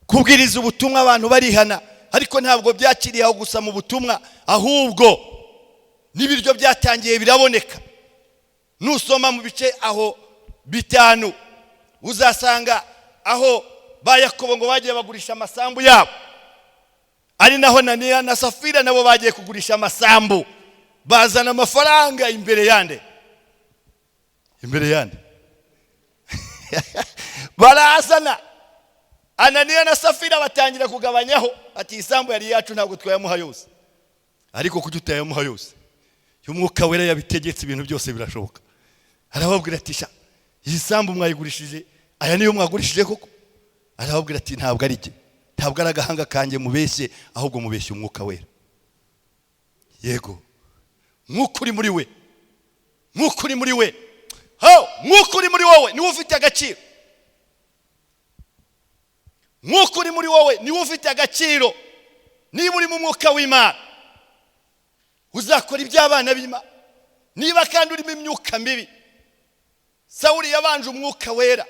kubwiriza ubutumwa, abantu barihana. Ariko ntabwo byakiriye aho gusa mu butumwa, ahubwo n'ibiryo byatangiye biraboneka. Nusoma mu bice aho 5, uzasanga aho ba Yakobo ngo bagiye bagurisha amasambu yabo, ari naho Ananiya na Safira nabo bagiye kugurisha amasambu, bazana amafaranga imbere yande, imbere yande barazana. Ananiya na Safira batangira kugabanyaho, ati isambu yari yacu ntabwo twayamuha yose. Ariko kuki utayamuha yose? Umwuka Wera yabitegetse, ibintu byose birashoboka. Arababwira ati sha, iyi sambu mwayigurishije, aya niyo mwagurishije koko? Arababwira ati ntabwo ari jye, ntabwo ari agahanga kanjye mubeshye, ahubwo mubeshye Umwuka Wera. Yego, Mwuka uri muri we, Mwuka uri muri we, Mwuka uri muri wowe niwe ufite agaciro. Mwuka uri muri wowe niwe ufite agaciro. Niba uri mu Mwuka w'Imana uzakora iby'abana b'Imana. Niba kandi urimo imyuka mibi, Sawuli yabanje Umwuka Wera,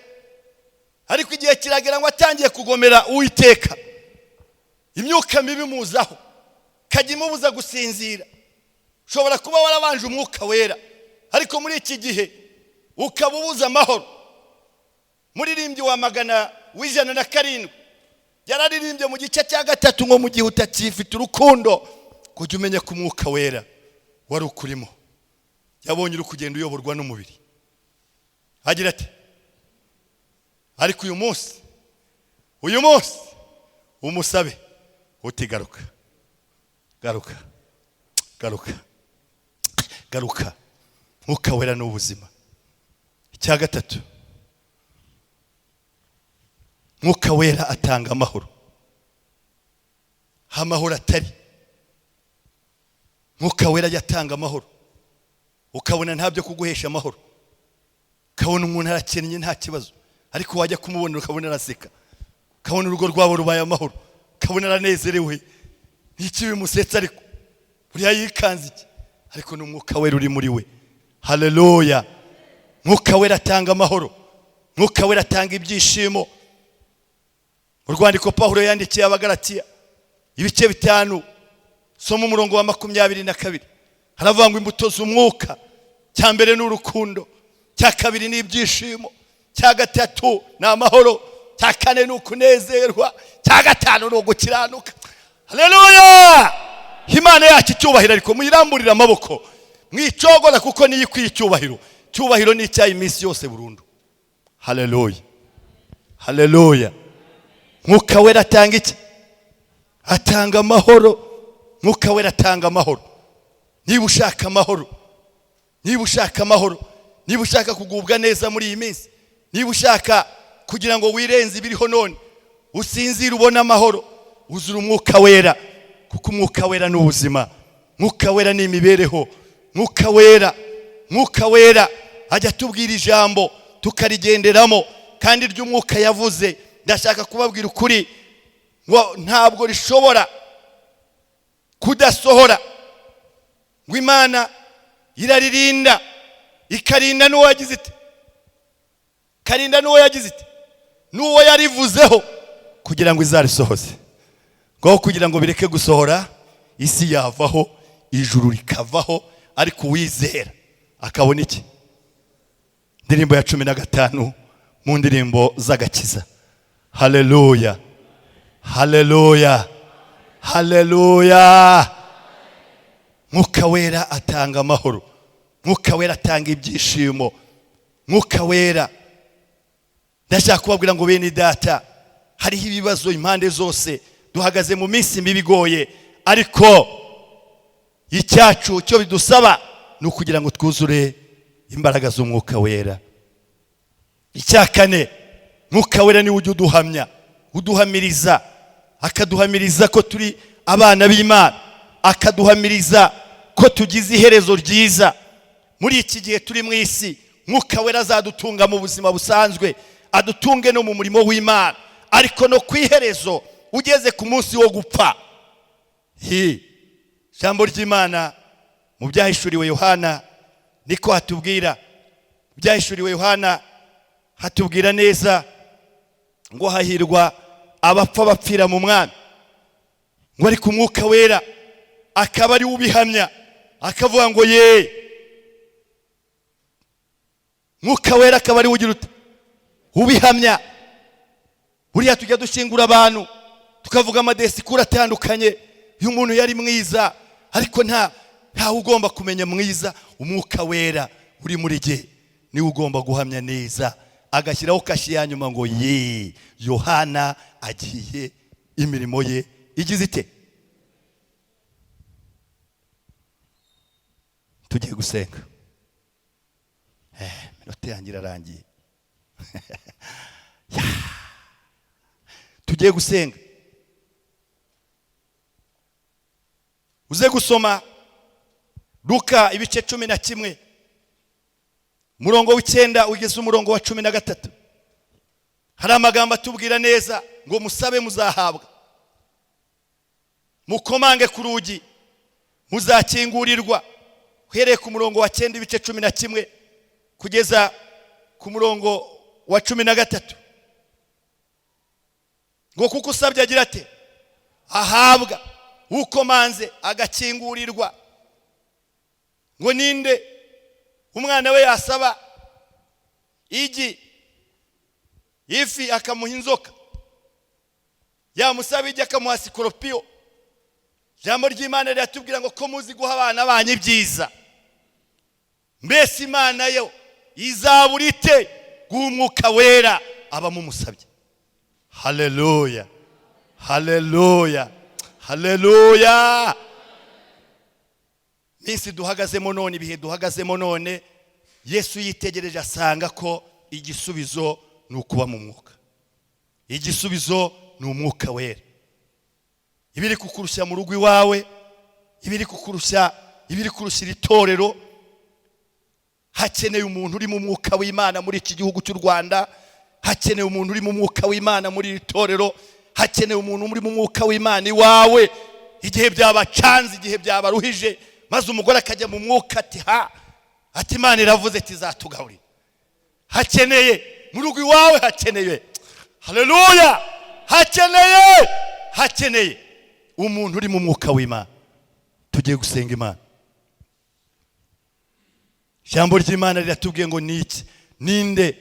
ariko igihe kiragera ngo atangiye kugomera Uwiteka, imyuka mibi muzaho kajya imubuza gusinzira. Ushobora kuba warabanje Umwuka Wera, ariko muri iki gihe ukaba ubuza amahoro. Muririmbyi wa 107 yararirimbye mu gice cya 3 ngo mu gihe utakifite urukundo, kujya umenya ko Umwuka Wera wari ukurimo. Yabonye uri kugenda uyoborwa n'umubiri, agira ati ariko uyu munsi umusabe uti garuka, garuka, garuka, garuka. Mwuka Wera ni ubuzima. Icya 3, Mwuka Wera atanga amahoro. Amahoro atari, Mwuka Wera yatanga amahoro, ukabona ntabyo kuguhesha amahoro, ukabona umuntu arakennye nta kibazo, ariko wajya kumubona ukabona araseka, ukabona urugo rwabo rubaye amahoro, ukabona aranezerewe, n'iki bimusetsa, ariko buriya yikanze iki? Ariko ni Umwuka Wera uri muri we. Haleluya. Mwuka Wera atanga amahoro, Mwuka Wera atanga ibyishimo. Mu rwandiko Pawulo yandikiye Abagalatiya ibice 5, soma umurongo wa 22, haravuga ngo imbuto z'Umwuka, cya mbere ni urukundo, cya kabiri ni ibyishimo, cya 3 ni amahoro, cya 4 ni ukunezerwa, cya 5 ni ugukiranuka. Haleluya. Imana yacu icyubahiro, ariko muyiramburire amaboko, mwicogora kuko niyo ikwiye icyubahiro. Icyubahiro ni icyayi iminsi yose burundu. Haleluya, haleluya. Mwuka Wera atanga iki? Atanga amahoro. Mwuka Wera atanga amahoro. Niba ushaka amahoro, niba ushaka amahoro, niba ushaka kugubwa neza muri iyi minsi, niba ushaka kugira ngo wirenze ibiriho none, usinzire ubone amahoro, uzura Umwuka Wera, kuko Umwuka Wera ni ubuzima, Mwuka Wera ni imibereho, Mwuka Wera, Mwuka Wera ajya atubwira ijambo tukarigenderamo, kandi ry'Umwuka yavuze. Ndashaka kubabwira ukuri, Ngo ntabwo rishobora kudasohora. Ngo Imana iraririnda, ikarinda n'uwo yagize ite, ikarinda n'uwo yagize ite, n'uwo yarivuzeho, kugira ngo izarisohoze. Ngo kugira ngo bireke gusohora, isi yavaho, ijuru rikavaho, ariko uwizera akabona iki? Indirimbo ya 15 mu ndirimbo z'agakiza. Haleluya, haleluya, haleluya. Mwuka Wera atanga amahoro, Mwuka Wera atanga ibyishimo, Mwuka Wera. Ndashaka kubabwira ngo bene data, hariho ibibazo impande zose, duhagaze mu minsi mibi igoye, ariko icyacu cyo bidusaba ni ukugira ngo twuzure imbaraga z'Umwuka Wera. Icya kane, Mwuka Wera niwe ujya uduhamya, uduhamiriza, akaduhamiriza ko turi abana b'Imana, akaduhamiriza ko tugize iherezo ryiza. Muri iki gihe turi mu isi, Mwuka Wera azadutunga mu buzima busanzwe, adutunge no mu murimo w'Imana, ariko no ku iherezo ugeze ku munsi wo gupfa. Ijambo ry'Imana mu byahishuriwe Yohana niko hatubwira. Byahishuriwe Yohana hatubwira neza ngo hahirwa abapfa bapfira mu Mwami, ngo ariko Umwuka Wera akaba ari ubihamya, akavuga ngo ye. Mwuka Wera akaba ari ugira ubihamya. Buriya tujya dushingura abantu tukavuga amadesikuru atandukanye y'umuntu yari mwiza, ariko ntawe ugomba kumenya mwiza. Umwuka Wera uri muri jye niwe ugomba guhamya neza, agashyiraho kashi ya nyuma ngo ye, Yohana agiye, imirimo ye igize ite. Tugiye gusenga. Minota yanjye irarangiye. Tugiye gusenga. Uze gusoma Luka ibice 11 umurongo w'9 ugeze umurongo wa 13. Hari amagambo atubwira neza ngo musabe muzahabwa, mukomange ku rugi muzakingurirwa. Uhereye ku murongo wa 9 ibice 11 kugeza ku murongo wa 13, ngo kuko usabye agira ate ahabwa, ukomanze agakingurirwa. Ngo ninde umwana we yasaba igi ifi akamuha inzoka, yamusaba igi akamuha sikoropiyo? Ijambo ry'Imana riratubwira ngo ko muzi guha abana banyu ibyiza, mbese Imana yo izabura ite guha Umwuka Wera abamumusabye? Haleluya, haleluya, haleluya. Minsi duhagazemo none, ibihe duhagazemo none, Yesu yitegereje asanga ko igisubizo ni ukuba mu Mwuka, igisubizo ni Umwuka Wera. Ibiri kukurushya mu rugo iwawe, ibiri kukurushya, ibiri kurushyira itorero, hakeneye umuntu uri mu Mwuka w'Imana muri iki gihugu cy'u Rwanda, hakeneye umuntu uri mu Mwuka w'Imana muri iri torero, hakeneye umuntu uri mu Mwuka w'Imana iwawe. Igihe byabacanze, igihe byabaruhije, maze umugore akajya mu Mwuka ati ha, ati Imana iravuze ati izatugaburira. Hakeneye mu rugo iwawe, hakeneye, haleluya, hakeneye, hakeneye umuntu uri mu Mwuka w'Imana. Tugiye gusenga Imana. Ijambo ry'Imana riratubwiye ngo niki, ninde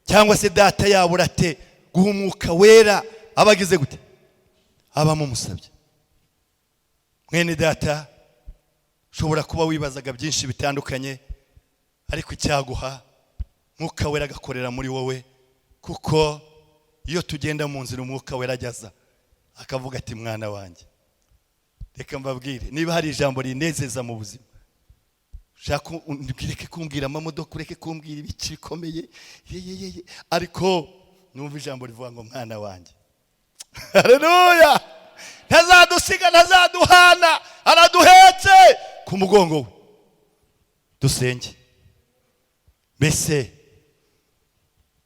cyangwa se data yabura ate guha Umwuka Wera abagize gute abamumusabye? Mwene data, ushobora kuba wibazaga byinshi bitandukanye, ariko icyaguha Mwuka Wera agakorera muri wowe, kuko iyo tugenda mu nzira Umwuka Wera ajyaza akavuga ati mwana wanjye. Reka mbabwire, niba hari ijambo rinezeza mu buzima, ushaka ureke kumbwira amamodoka, ureke kumbwira ibiki bikomeye, yeyeyeye, ariko numva ijambo rivuga ngo mwana wanjye. Haleluya. Ntazadusiga, ntazaduhana, araduhetse ku mugongo we. Dusenge. Mbese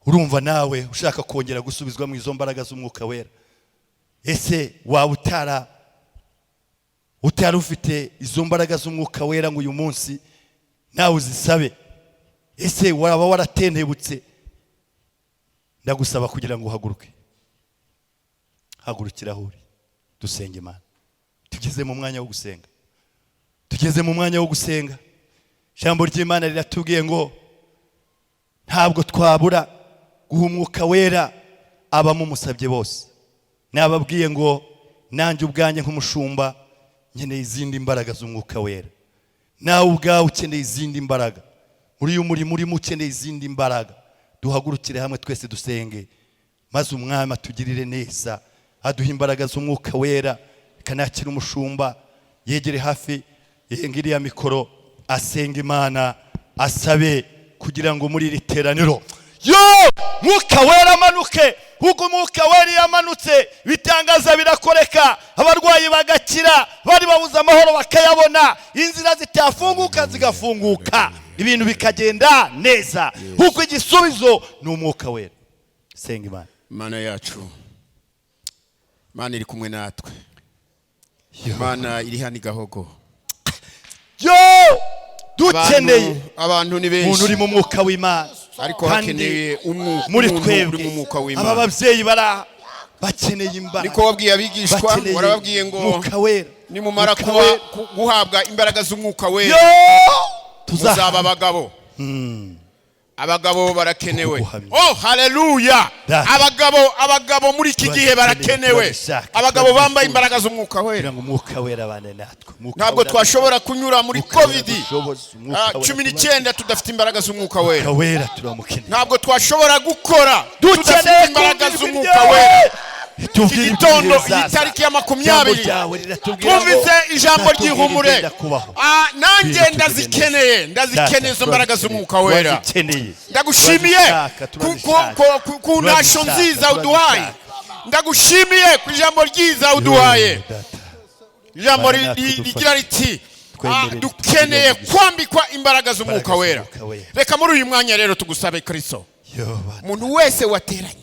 urumva nawe ushaka kongera gusubizwa mu izo mbaraga z'Umwuka Wera? Ese waba utari ufite izo mbaraga z'umwuka wera ngo uyu munsi nawe uzisabe? Ese waba waratentebutse? Ndagusaba kugira ngo uhaguruke, hagurukira aho uri, dusenge Imana. Tugeze mu mwanya wo gusenga, tugeze mu mwanya wo gusenga. Ijambo ry'Imana riratubwiye ngo ntabwo twabura guha umwuka wera abamumusabye bose. Nababwiye ngo nanjye ubwanjye nk'umushumba nkeneye izindi mbaraga z'umwuka wera. Nawe ubwawe ukeneye izindi mbaraga muri uyu murimo urimo, ukeneye izindi mbaraga. Duhagurukire hamwe twese dusenge, maze umwami atugirire neza, aduha imbaraga z'umwuka wera. Kanakira umushumba yegere hafi ngiriya mikoro, asenga Imana, asabe kugira ngo muri iri teraniro yo mwuka wera amanuke. Kuko umwuka wera iyo amanutse ibitangaza birakoreka, abarwayi bagakira, bari babuze amahoro bakayabona, inzira zitafunguka zigafunguka, ibintu bikagenda neza, kuko igisubizo ni umwuka wera. Senga Imana. Mana yacu, Mana iri kumwe natwe, Mana iri hano i Gahogo. Yo, dukeneye Abantu ni umuntu uri benshi, mu mwuka w'Imana, ariko kandi hakeneye muri umuntu uri twebwe mu mwuka aba w'Imana. babyeyi bara bakeneye imbaraga, Niko wabwiye abigishwa, bakeneye warababwiye ngo umwuka wera. nimumara Mwuka kuba wera. guhabwa imbaraga z'umwuka Yo, wera muzaba tuzaba abagabo. Abagabo barakenewe. Kuguhamya. Oh, haleluya! Data. Abagabo muri iki gihe Turabikeneye, barakenewe. turabishaka, Abagabo bambaye turabyifuza. imbaraga z'umwuka wera. Kugira ngo umwuka wera abane natwe. Umwuka Ntabwo wera twashobora kunyura muri Umwuka wera COVID dushoboze, umwuka wera 19 tudafite imbaraga z'umwuka wera. Umwuka wera turamukeneye. Ntabwo twashobora gukora tudafite Dukeneye imbaraga kumva ijwi z'umwuka ryawe. wera. Tubwire Iki gitondo, ibihe iyi bizaza. tariki ya Ijambo 20, ryawe riratubwira ngo twumvise ijambo uzatubwira ry'ihumure. ibigenda kubaho. Nanjye Tubwire ndazikeneye, tugende. ndazikeneye izo Data, mbaraga z'umwuka wera. turazikeneye. Ndagushimiye Turazishaka, turazishaka. ku ntasho Turazishaka, nziza uduhaye. turazishaka. Ndagushimiye ku ijambo ryiza uduhaye, Yo, Data. ijambo Bana natwe dufashe. rigira riti Twemerere dukeneye tugire kwambikwa imbaraga z'umwuka Imbaraga wera. z'umwuka wera. Reka muri uyu mwanya rero tugusabe, Kristo, Yo, Bana. umuntu wese wateranye,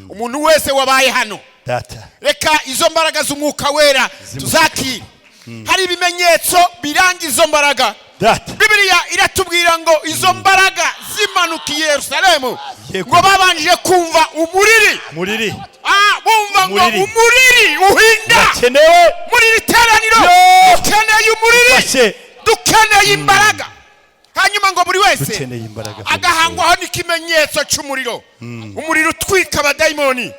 umuntu wese wabaye hano, Data. reka izo mbaraga z'umwuka wera tuzakire. Hari ibimenyetso biranga izo mbaraga. Data. Bibiliya iratubwira ngo izo mbaraga zimanukiye Yerusalemu, Yego. ngo babanje kumva umuriri. Muriri. Bumva ngo Umuriri. umuriri uhinda. Urakenewe. Muri iri teraniro Yo. dukeneye umuriri, Fashe. dukeneye imbaraga. Hanyuma ngo buri wese Dukeneye imbaraga. agahangwaho n'ikimenyetso cy'umuriro, umuriro utwika abadayimoni,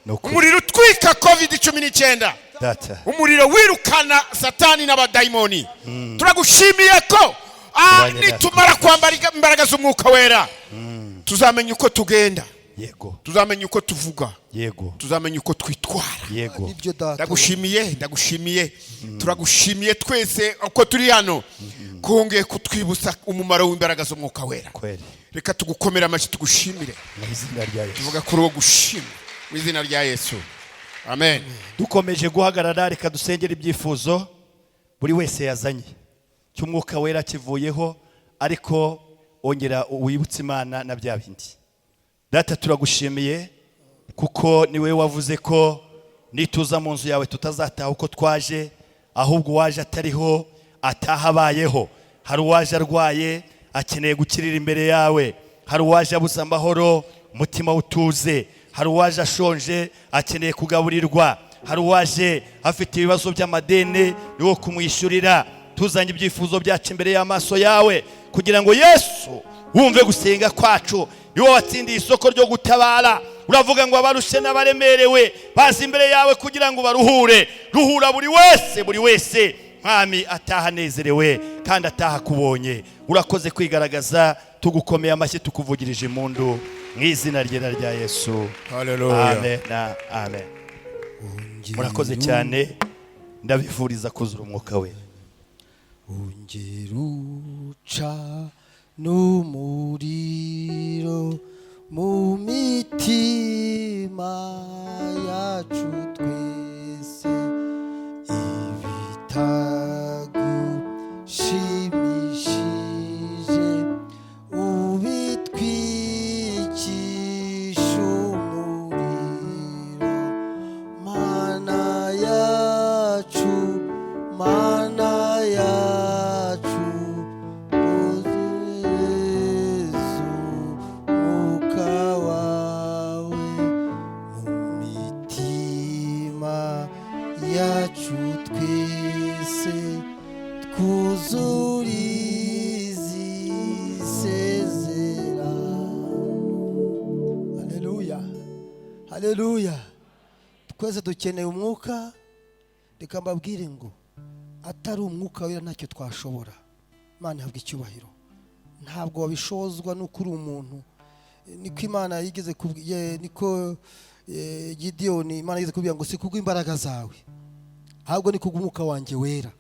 Ni ukuri. umuriro utwika COVID 19, Data. umuriro wirukana Satani n'abadayimoni. Turagushimiye ko Tubanye natwe. nitumara kwambara imbaraga z'umwuka wera tuzamenya uko tugenda, Yego. tuzamenya uko tuvuga, Yego. tuzamenya uko twitwara. Yego. Nibyo data. Ndagushimiye, ndagushimiye, turagushimiye twese uko turi hano kongeye kutwibutsa umumaro w'imbaraga z'umwuka wera. Kweli. Reka tugukomere amashyi, tugushimire. Mu izina rya Yesu. Tuvuga kuri uwo gushima mu izina rya Yesu, amen. Dukomeje guhagarara, reka dusengere ibyifuzo buri wese yazanye cy'umwuka wera kivuyeho, ariko ongera wibutse Imana na bya bindi. Data, turagushimiye kuko niwe wavuze ko nituza mu nzu yawe tutazataha uko twaje, ahubwo uwaje atariho ataha abayeho. Hari uwaje arwaye akeneye gukirira imbere yawe, hari uwaje abuze amahoro umutima utuze, hari uwaje ashonje akeneye kugaburirwa, hari uwaje afite ibibazo by'amadeni ni wo kumwishyurira. Tuzanye ibyifuzo byacu imbere y'amaso yawe kugira ngo Yesu wumve gusenga kwacu. Ni wowe watsindiye isoko ryo gutabara. Uravuga ngo abarushe n'abaremerewe baza imbere yawe kugira ngo baruhure. Ruhura buri wese, buri wese Mwami, ataha anezerewe kandi ataha akubonye. Urakoze kwigaragaza, tugukomeye amashyi, tukuvugirije impundu mu izina ryera rya Yesu. Haleluya. Amen na amen. Murakoze cyane, ndabifuriza kuzura umwuka we. Ongera uca n'umuriro mu mitima yacu twese, ibitagushimishije ubitwikisha umuriro. Mana. Haleluya. Twese dukeneye umwuka. Reka mbabwire ngo atari umwuka wera ntacyo twashobora. Imana ihabwa icyubahiro. Ntabwo wabishozwa n'uko uri umuntu. Niko Imana yigeze niko Gideyoni Imana yigeze kubwira ngo si kubw'imbaraga zawe, ahubwo ni kubw'umwuka wanjye wera.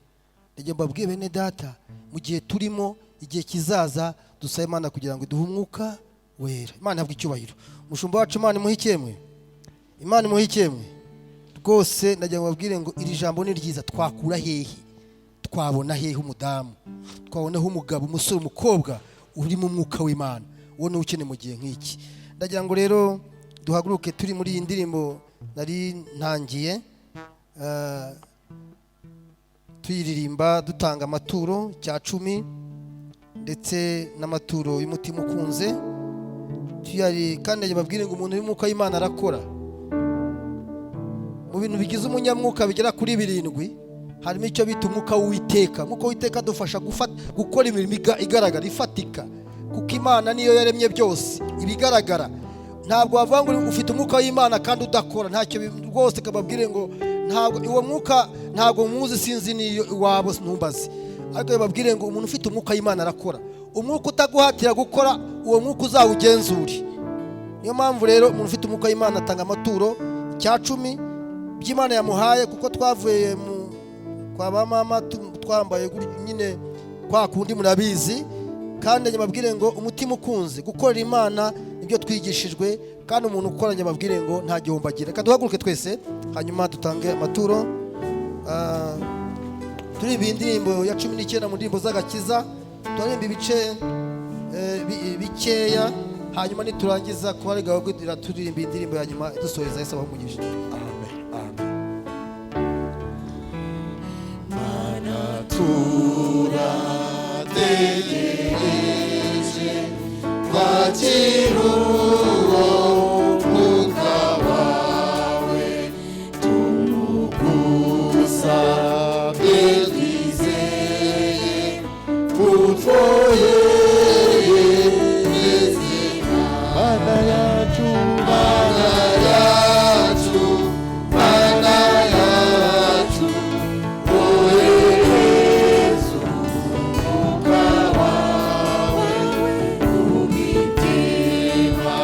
Ndagira mbabwire bene data, mu gihe turimo, igihe kizaza, dusabe Imana kugira ngo iduhe umwuka wera. Imana ihabwe icyubahiro. Umushumba wacu, Imana imuhe ikemwe, Imana imuhe ikemwe rwose. Ndagira ngo mbabwire ngo iri jambo ni ryiza. Twakura hehe, twabona hehe umudamu, twabonaho umugabo, umusore, umukobwa uri mu mwuka w'Imana? Uwo ni ukeneye mu gihe nk'iki. Ndagira ngo rero duhaguruke turi muri iyi ndirimbo nari ntangiye, tuyiririmba dutanga amaturo cya cumi ndetse n'amaturo y'umutima ukunze tuyari. Kandi babwire ngo umuntu w'umwuka w'Imana arakora. Mu bintu bigize umunyamwuka bigera kuri 7 harimo icyo bita umwuka w'Uwiteka. Umwuka w'Uwiteka adufasha gukora imirimo igaragara, ifatika, kuko Imana niyo yaremye byose ibigaragara. Ntabwo wavuga ngo ufite umwuka w'Imana kandi udakora, ntacyo rwose. Kababwire ngo ntabwo uwo mwuka, ntabwo muzi, sinzi niyo iwabo, ntumbaze. Ariko babwire ngo umuntu ufite umwuka w'Imana arakora. Umwuka utaguhatira gukora, uwo mwuka uzawugenzure. Niyo mpamvu rero umuntu ufite umwuka w'Imana atanga amaturo cya cumi by'Imana yamuhaye, kuko twavuye mu kwa ba mama twambaye nyine kwa kundi murabizi. Kandi mbabwire ngo umutima ukunze gukorera Imana nibyo twigishijwe, kandi umuntu ukora, mbabwire ngo nta gihombo agira. Reka duhaguruke twese hanyuma dutange amaturo. Turirimba indirimbo ya 19 mu ndirimbo z'agakiza, turirimba ibice bikeya, hanyuma niturangiza kuba gahugu turirimba indirimbo ya nyuma dusoreza. Yesu abahe umugisha. Amen, amen. Mana turategereje kwakira uwo mwuka wawe, tugusabye twizeye utwohereze. Mana yacu, Mana yacu, Mana yacu, wohereze umwuka wawe ku mitima.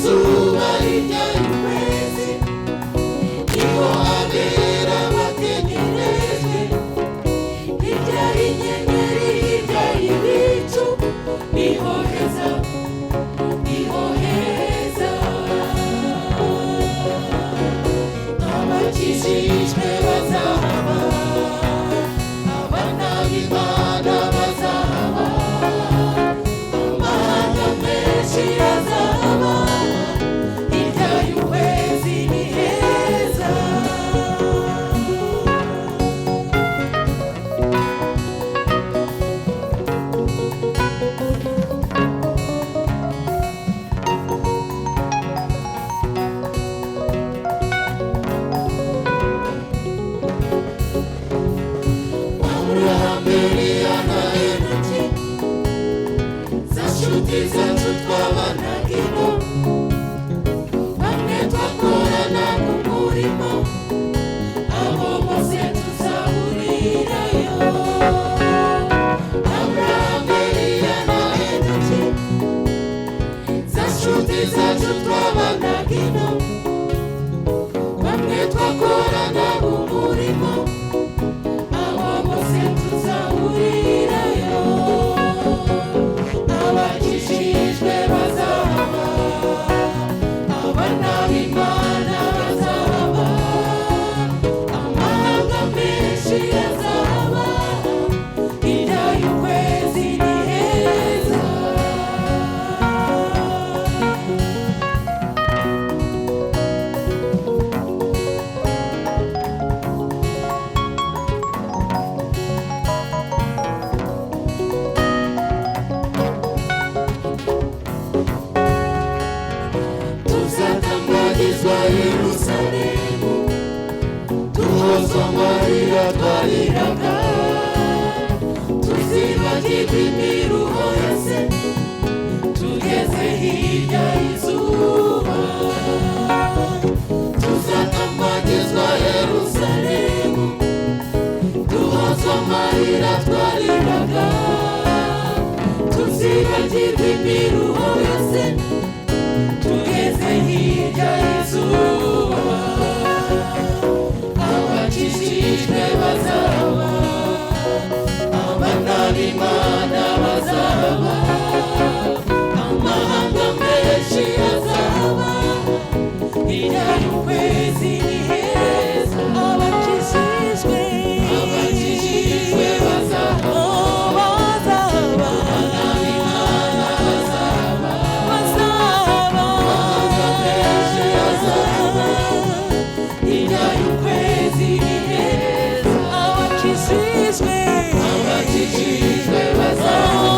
y'izuba, hirya y'ukwezi, niho abera bategerejwe. Hirya y'inyenyeri, hirya y'ibicu, niho heza, niho heza. Abakijijwe bazahaba, abana b'Imana bazahaba, amahanga menshi azaba, hirya y'ukwezi ni heza. Aburahamu, Eliya na Enoki, za nshuti zacu twabanaga ino, bamwe twakorana mu murimo, abo bose tuzahurirayo. Aburahamu, Eliya na Enoki, za nshuti zacu twabanaga ino, bamwe twakorana mu murimo, abo bose tuzahurirayo. Abakijijwe bazahaba, abana b'Imana bazahaba, amahanga menshi azaba, hirya y'ukwezi ni heza. Tuzatambagizwa Yerusalemu, duhozwa amarira twariraga, tuzibagirwa imiruho yose, tugeze hirya y'izuba. Tuzatambagizwa Yerusalemu, duhozwa amarira twariraga, tuzibagirwa imiruho yose, tugeze hirya y'izuba. Abakijijwe bazaba, abana b'Imana bazaba, amahanga menshi azaba, hirya y'ukwezi ni heza. Abakijijwe, abakijijwe bazaba, bazaba, abana b'Imana bazaba, bazaba, amahanga menshi azaba, hirya y'ukwezi ni heza. Abakijijwe, abakijijwe bazaba,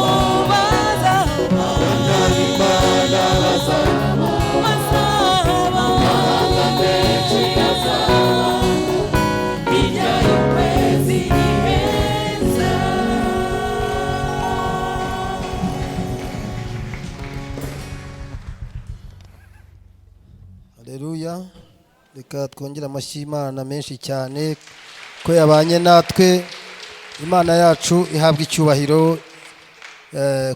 bazaba, abana b'Imana bazaba, bazaba, amahanga menshi azaba, hirya y'ukwezi ni heza. Haleluya. Reka twongere amashyi Imana menshi cyane ko yabanye natwe. Imana yacu ihabwa icyubahiro.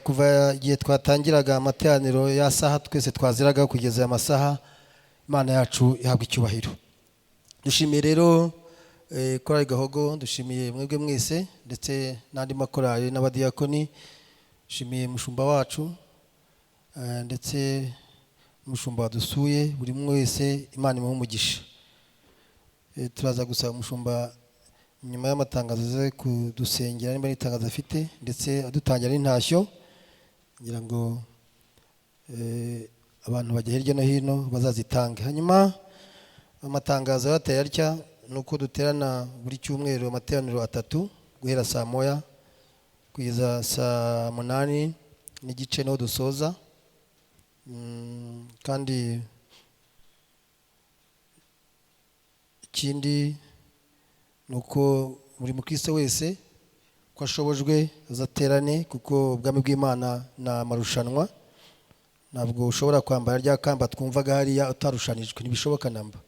Kuva igihe twatangiraga amateraniro ya saha twese twaziraga kugeza aya masaha, Imana yacu ihabwa icyubahiro. Dushimiye rero korali Gahogo, dushimiye mwebwe mwese ndetse n'andi makorali n'abadiyakoni, dushimiye umushumba wacu ndetse umushumba wadusuye, buri umwe wese Imana imuhe umugisha. Turaza gusaba umushumba nyuma y'amatangazo aze kudusengera niba n'itangazo afite, ndetse adutangira n'intashyo, ngira ngo abantu bajya hirya no hino bazazitange. Hanyuma amatangazo yarateye atya, ni uko duterana buri cyumweru amateraniro 3 guhera saa 1 kugeza saa 8:30 niho dusoza. Kandi ikindi ni uko buri mukristo wese ko ashobojwe azaterane, kuko ubwami bw'Imana ni amarushanwa. Ntabwo ushobora kwambara rya kamba twumvaga hariya utarushanijwe, ntibishoboka namba.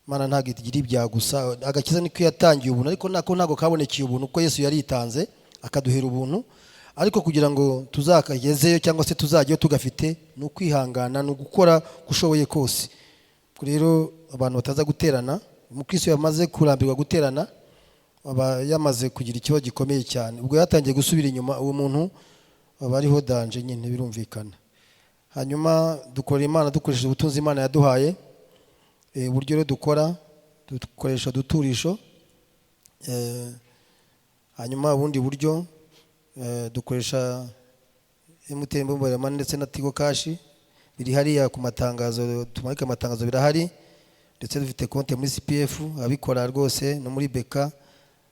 Imana ntabwo igira ibyaha gusa, agakiza niko yatangiye ubuntu, ariko nako ntabwo kabonekeye ubuntu, kuko Yesu yaritanze akaduhera ubuntu. Ariko kugira ngo tuzakagezeyo cyangwa se tuzajyeyo tugafite, ni ukwihangana, ni ugukora uko ushoboye kose. Ubwo rero abantu bataza guterana, umukristo yamaze kurambirwa guterana aba yamaze kugira ikibazo gikomeye cyane, ubwo yatangiye gusubira inyuma, uwo muntu aba ariho danger nyine, birumvikana. Hanyuma dukorera Imana dukoresheje ubutunzi Imana yaduhaye. Uburyo rero dukora, dukoresha uduturisho. Hanyuma ubundi buryo dukoresha MTN Mobile Money ndetse na Tigo Cash, biri hariya ku matangazo, tumanika amatangazo, birahari. Ndetse dufite konti muri CPF, abikora rwose, no muri BK,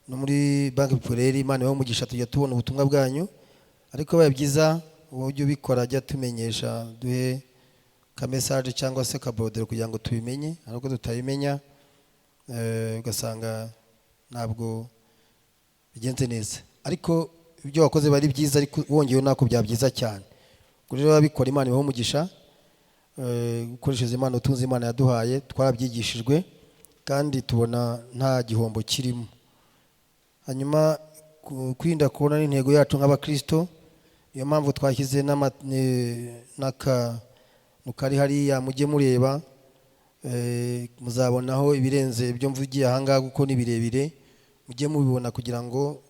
no muri Banque Populaire. Imana ibahe umugisha, tujya tubona ubutumwa bwanyu. Ariko bibaye byiza uburyo ubikora ajya tumenyesha, duhe ka message cyangwa se ka bordereau kugira ngo tubimenye. Ariko tutabimenya ugasanga ntabwo bigenze neza. Ariko ibyo wakoze bari byiza, ariko wongeyeho nako byaba byiza cyane. Ubwo rero ababikora, Imana ibahe umugisha. Gukoreshereza Imana utunze Imana yaduhaye, twarabyigishijwe kandi tubona nta gihombo kirimo. Hanyuma kwirinda kubona n'intego yacu nk'abakristo, niyo mpamvu twashyize n'akantu kari hariya, mujye mureba, muzabonaho ibirenze ibyo mvugiye ahangaha, kuko ni birebire. Mujye mubibona kugira ngo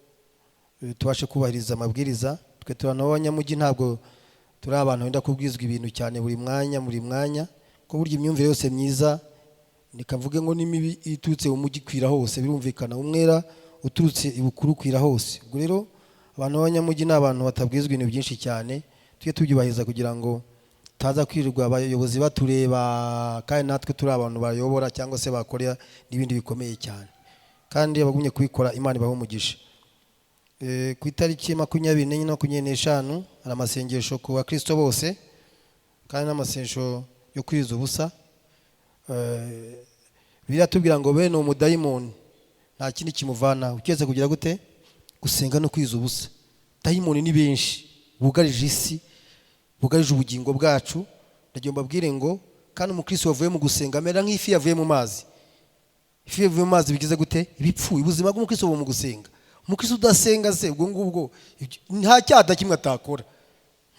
tubashe kubahiriza amabwiriza. Twe turi abantu b'abanyamujyi, ntabwo turi abantu wenda kubwizwa ibintu cyane buri mwanya buri mwanya, ko burya imyumvire yose myiza, nikavuge ngo ni mibi, iturutse mu mujyi ikwira hose, birumvikana. Umwera uturutse ibukuru ukwira hose. Ubwo rero abantu b'abanyamujyi ni abantu batabwizwa ibintu byinshi cyane, tujye tubyubahiriza kugira ngo tutaza kwirirwa abayobozi batureba kandi natwe turi abantu bayobora cyangwa se bakora n'ibindi bikomeye cyane. Kandi abagumye kubikora, Imana ibahe umugisha. Ku itariki 24 na 25 hari amasengesho ku bakristo bose, kandi n'amasengesho yo kwiriza ubusa. Biratubwira ngo bene umudayimoni nta kindi kimuvana uketse kugira gute? Gusenga no kwiriza ubusa. Dayimoni ni benshi bugarije isi, bugarije ubugingo bwacu. Ndagira mbabwire ngo kandi umukristo wavuye mu gusenga amera nk'ifi yavuye mu mazi. Ifi yavuye mu mazi bigize gute? Ibipfuye. Ubuzima bw'umukristo buba mu gusenga. Umukristo udasenga se, ubwo ngubwo nta cyaha kimwe atakora.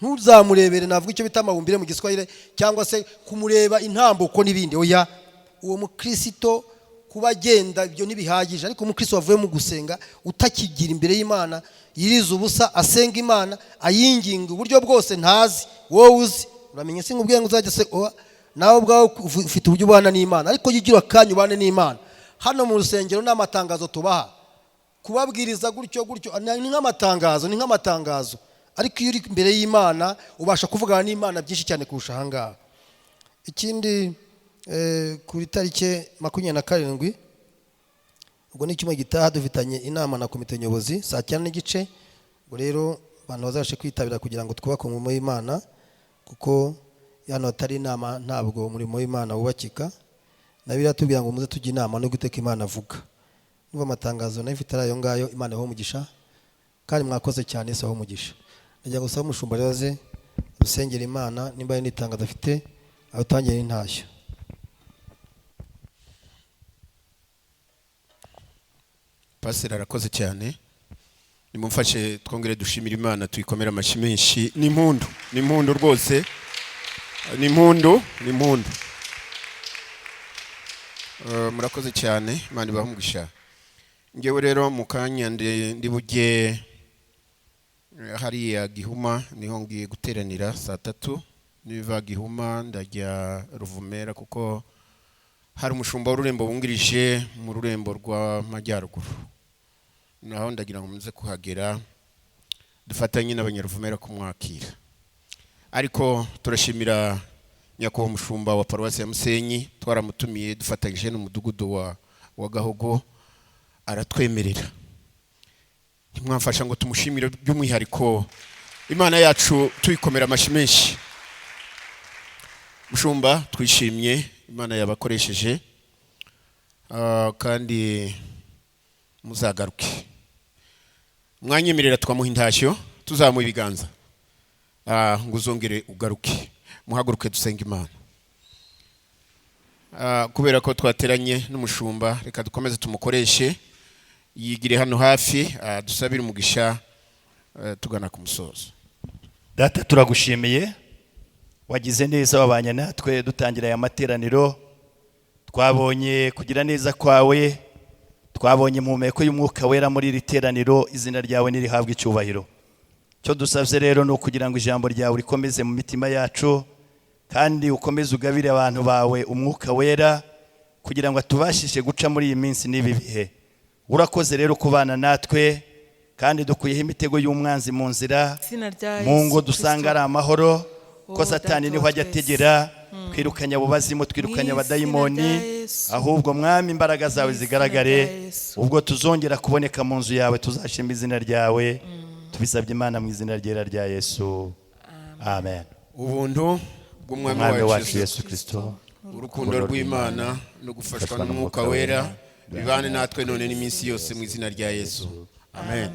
Ntuzamurebere, navuga icyo bita amabumbire mu Giswahili, cyangwa se kumureba intambuko n'ibindi, oya. Uwo mukristo kuba agenda ibyo ntibihagije. Ariko umukristo wavuye mu gusenga, utakigira imbere y'Imana, yiriza ubusa, asenga Imana, ayinginga uburyo bwose ntazi wowe uzi, uramenye se nkubwiye ngo uzajya se? Oya, nawe ubwawe ufite uburyo ubana n'Imana, ariko jya ugira akanya ubane n'Imana. Hano mu rusengero ni amatangazo tubaha, kubabwiriza gutyo gutyo ni nk'amatangazo, ni nk'amatangazo. Ariko iyo uri imbere y'Imana ubasha kuvugana n'Imana byinshi cyane kurusha ahangaha. Ikindi, ku itariki 27, ubwo ni icyumweru gitaha, dufitanye inama na komite nyobozi saa 9:30. Ubwo rero abantu bazabashe kwitabira kugira ngo twubake umurimo w'Imana, kuko hano hatari inama ntabwo umurimo w'Imana wubakika. Na Bibiliya tubwira ngo muze tujye inama no guteka Imana avuga. Niba amatangazo nayo ifite ari ayo ngayo, Imana ibahe umugisha kandi mwakoze cyane, Yesu abahe umugisha. Najya gusaba umushumba rero aze dusengera Imana, nimba hari n'itangazo afite awutangire n'intashyo. Pastor arakoze cyane, nimumfashe twongere dushimire Imana, tuyikomere amashyi menshi. Ni impundu, ni impundu rwose, ni impundu, ni impundu. Murakoze cyane, Imana ibahe umugisha. Ngewe rero mu kanya ndi bujye hariya Gihuma, niho ngiye guteranira saa 3. Niva Gihuma ndajya Ruvumera, kuko hari umushumba w'ururembo wungirije mu rurembo rw'amajyaruguru, naho ndagira ngo muze kuhagera dufatanye n'abanyaruvumera kumwakira. Ariko turashimira nyakubahwa umushumba wa paruwasi ya Musenyi, twaramutumiye dufatanyije n'umudugudu wa Gahogo, aratwemerera. Ntimwamfasha ngo tumushimire by'umwihariko? Imana yacu tuyikomera amashyi menshi. Mushumba, twishimye, Imana yabakoresheje, kandi muzagaruke. Mwanyemerera twamuha intashyo, tuzamuha ibiganza, ngo uzongere ugaruke. Muhaguruke dusenge Imana. Kubera ko twateranye n'umushumba, reka dukomeze tumukoreshe, yigire hano hafi, dusabire umugisha. Tugana ku musozo. Data, turagushimiye, wagize neza, wabanye natwe dutangira aya materaniro. Twabonye kugira neza kwawe, twabonye impumeko y'Umwuka Wera muri iri teraniro. Izina ryawe nirihabwe icyubahiro. Icyo dusabye rero ni ukugira ngo ijambo ryawe rikomeze mu mitima yacu, kandi ukomeze ugabire abantu bawe Umwuka Wera kugira ngo atubashishe guca muri iyi minsi n'ibi bihe. Urakoze rero kubana natwe, kandi dukuyeho imitego y'umwanzi mu nzira, Izina rya mu ngo Yesu dusanga Kristo. ari amahoro, ko Oh, Satani Data niho wa ajya twese. ategera. Twirukanye abo bazimu, twirukanye Mu izina abadayimoni. rya Yesu. Ahubwo, Mwami, imbaraga zawe Mu izina zigaragare. rya Yesu. Ubwo tuzongera kuboneka mu nzu yawe, tuzashima izina ryawe. Tubisabye Imana mu izina ryera rya Yesu, amen. Ubuntu bw'Umwami Umwami wacu wacu Yesu Kirisito, urukundo rw'Imana no gufashwa n'Umwuka Wera bibane natwe none n'iminsi yose, mu izina rya Yesu, amen. Amen.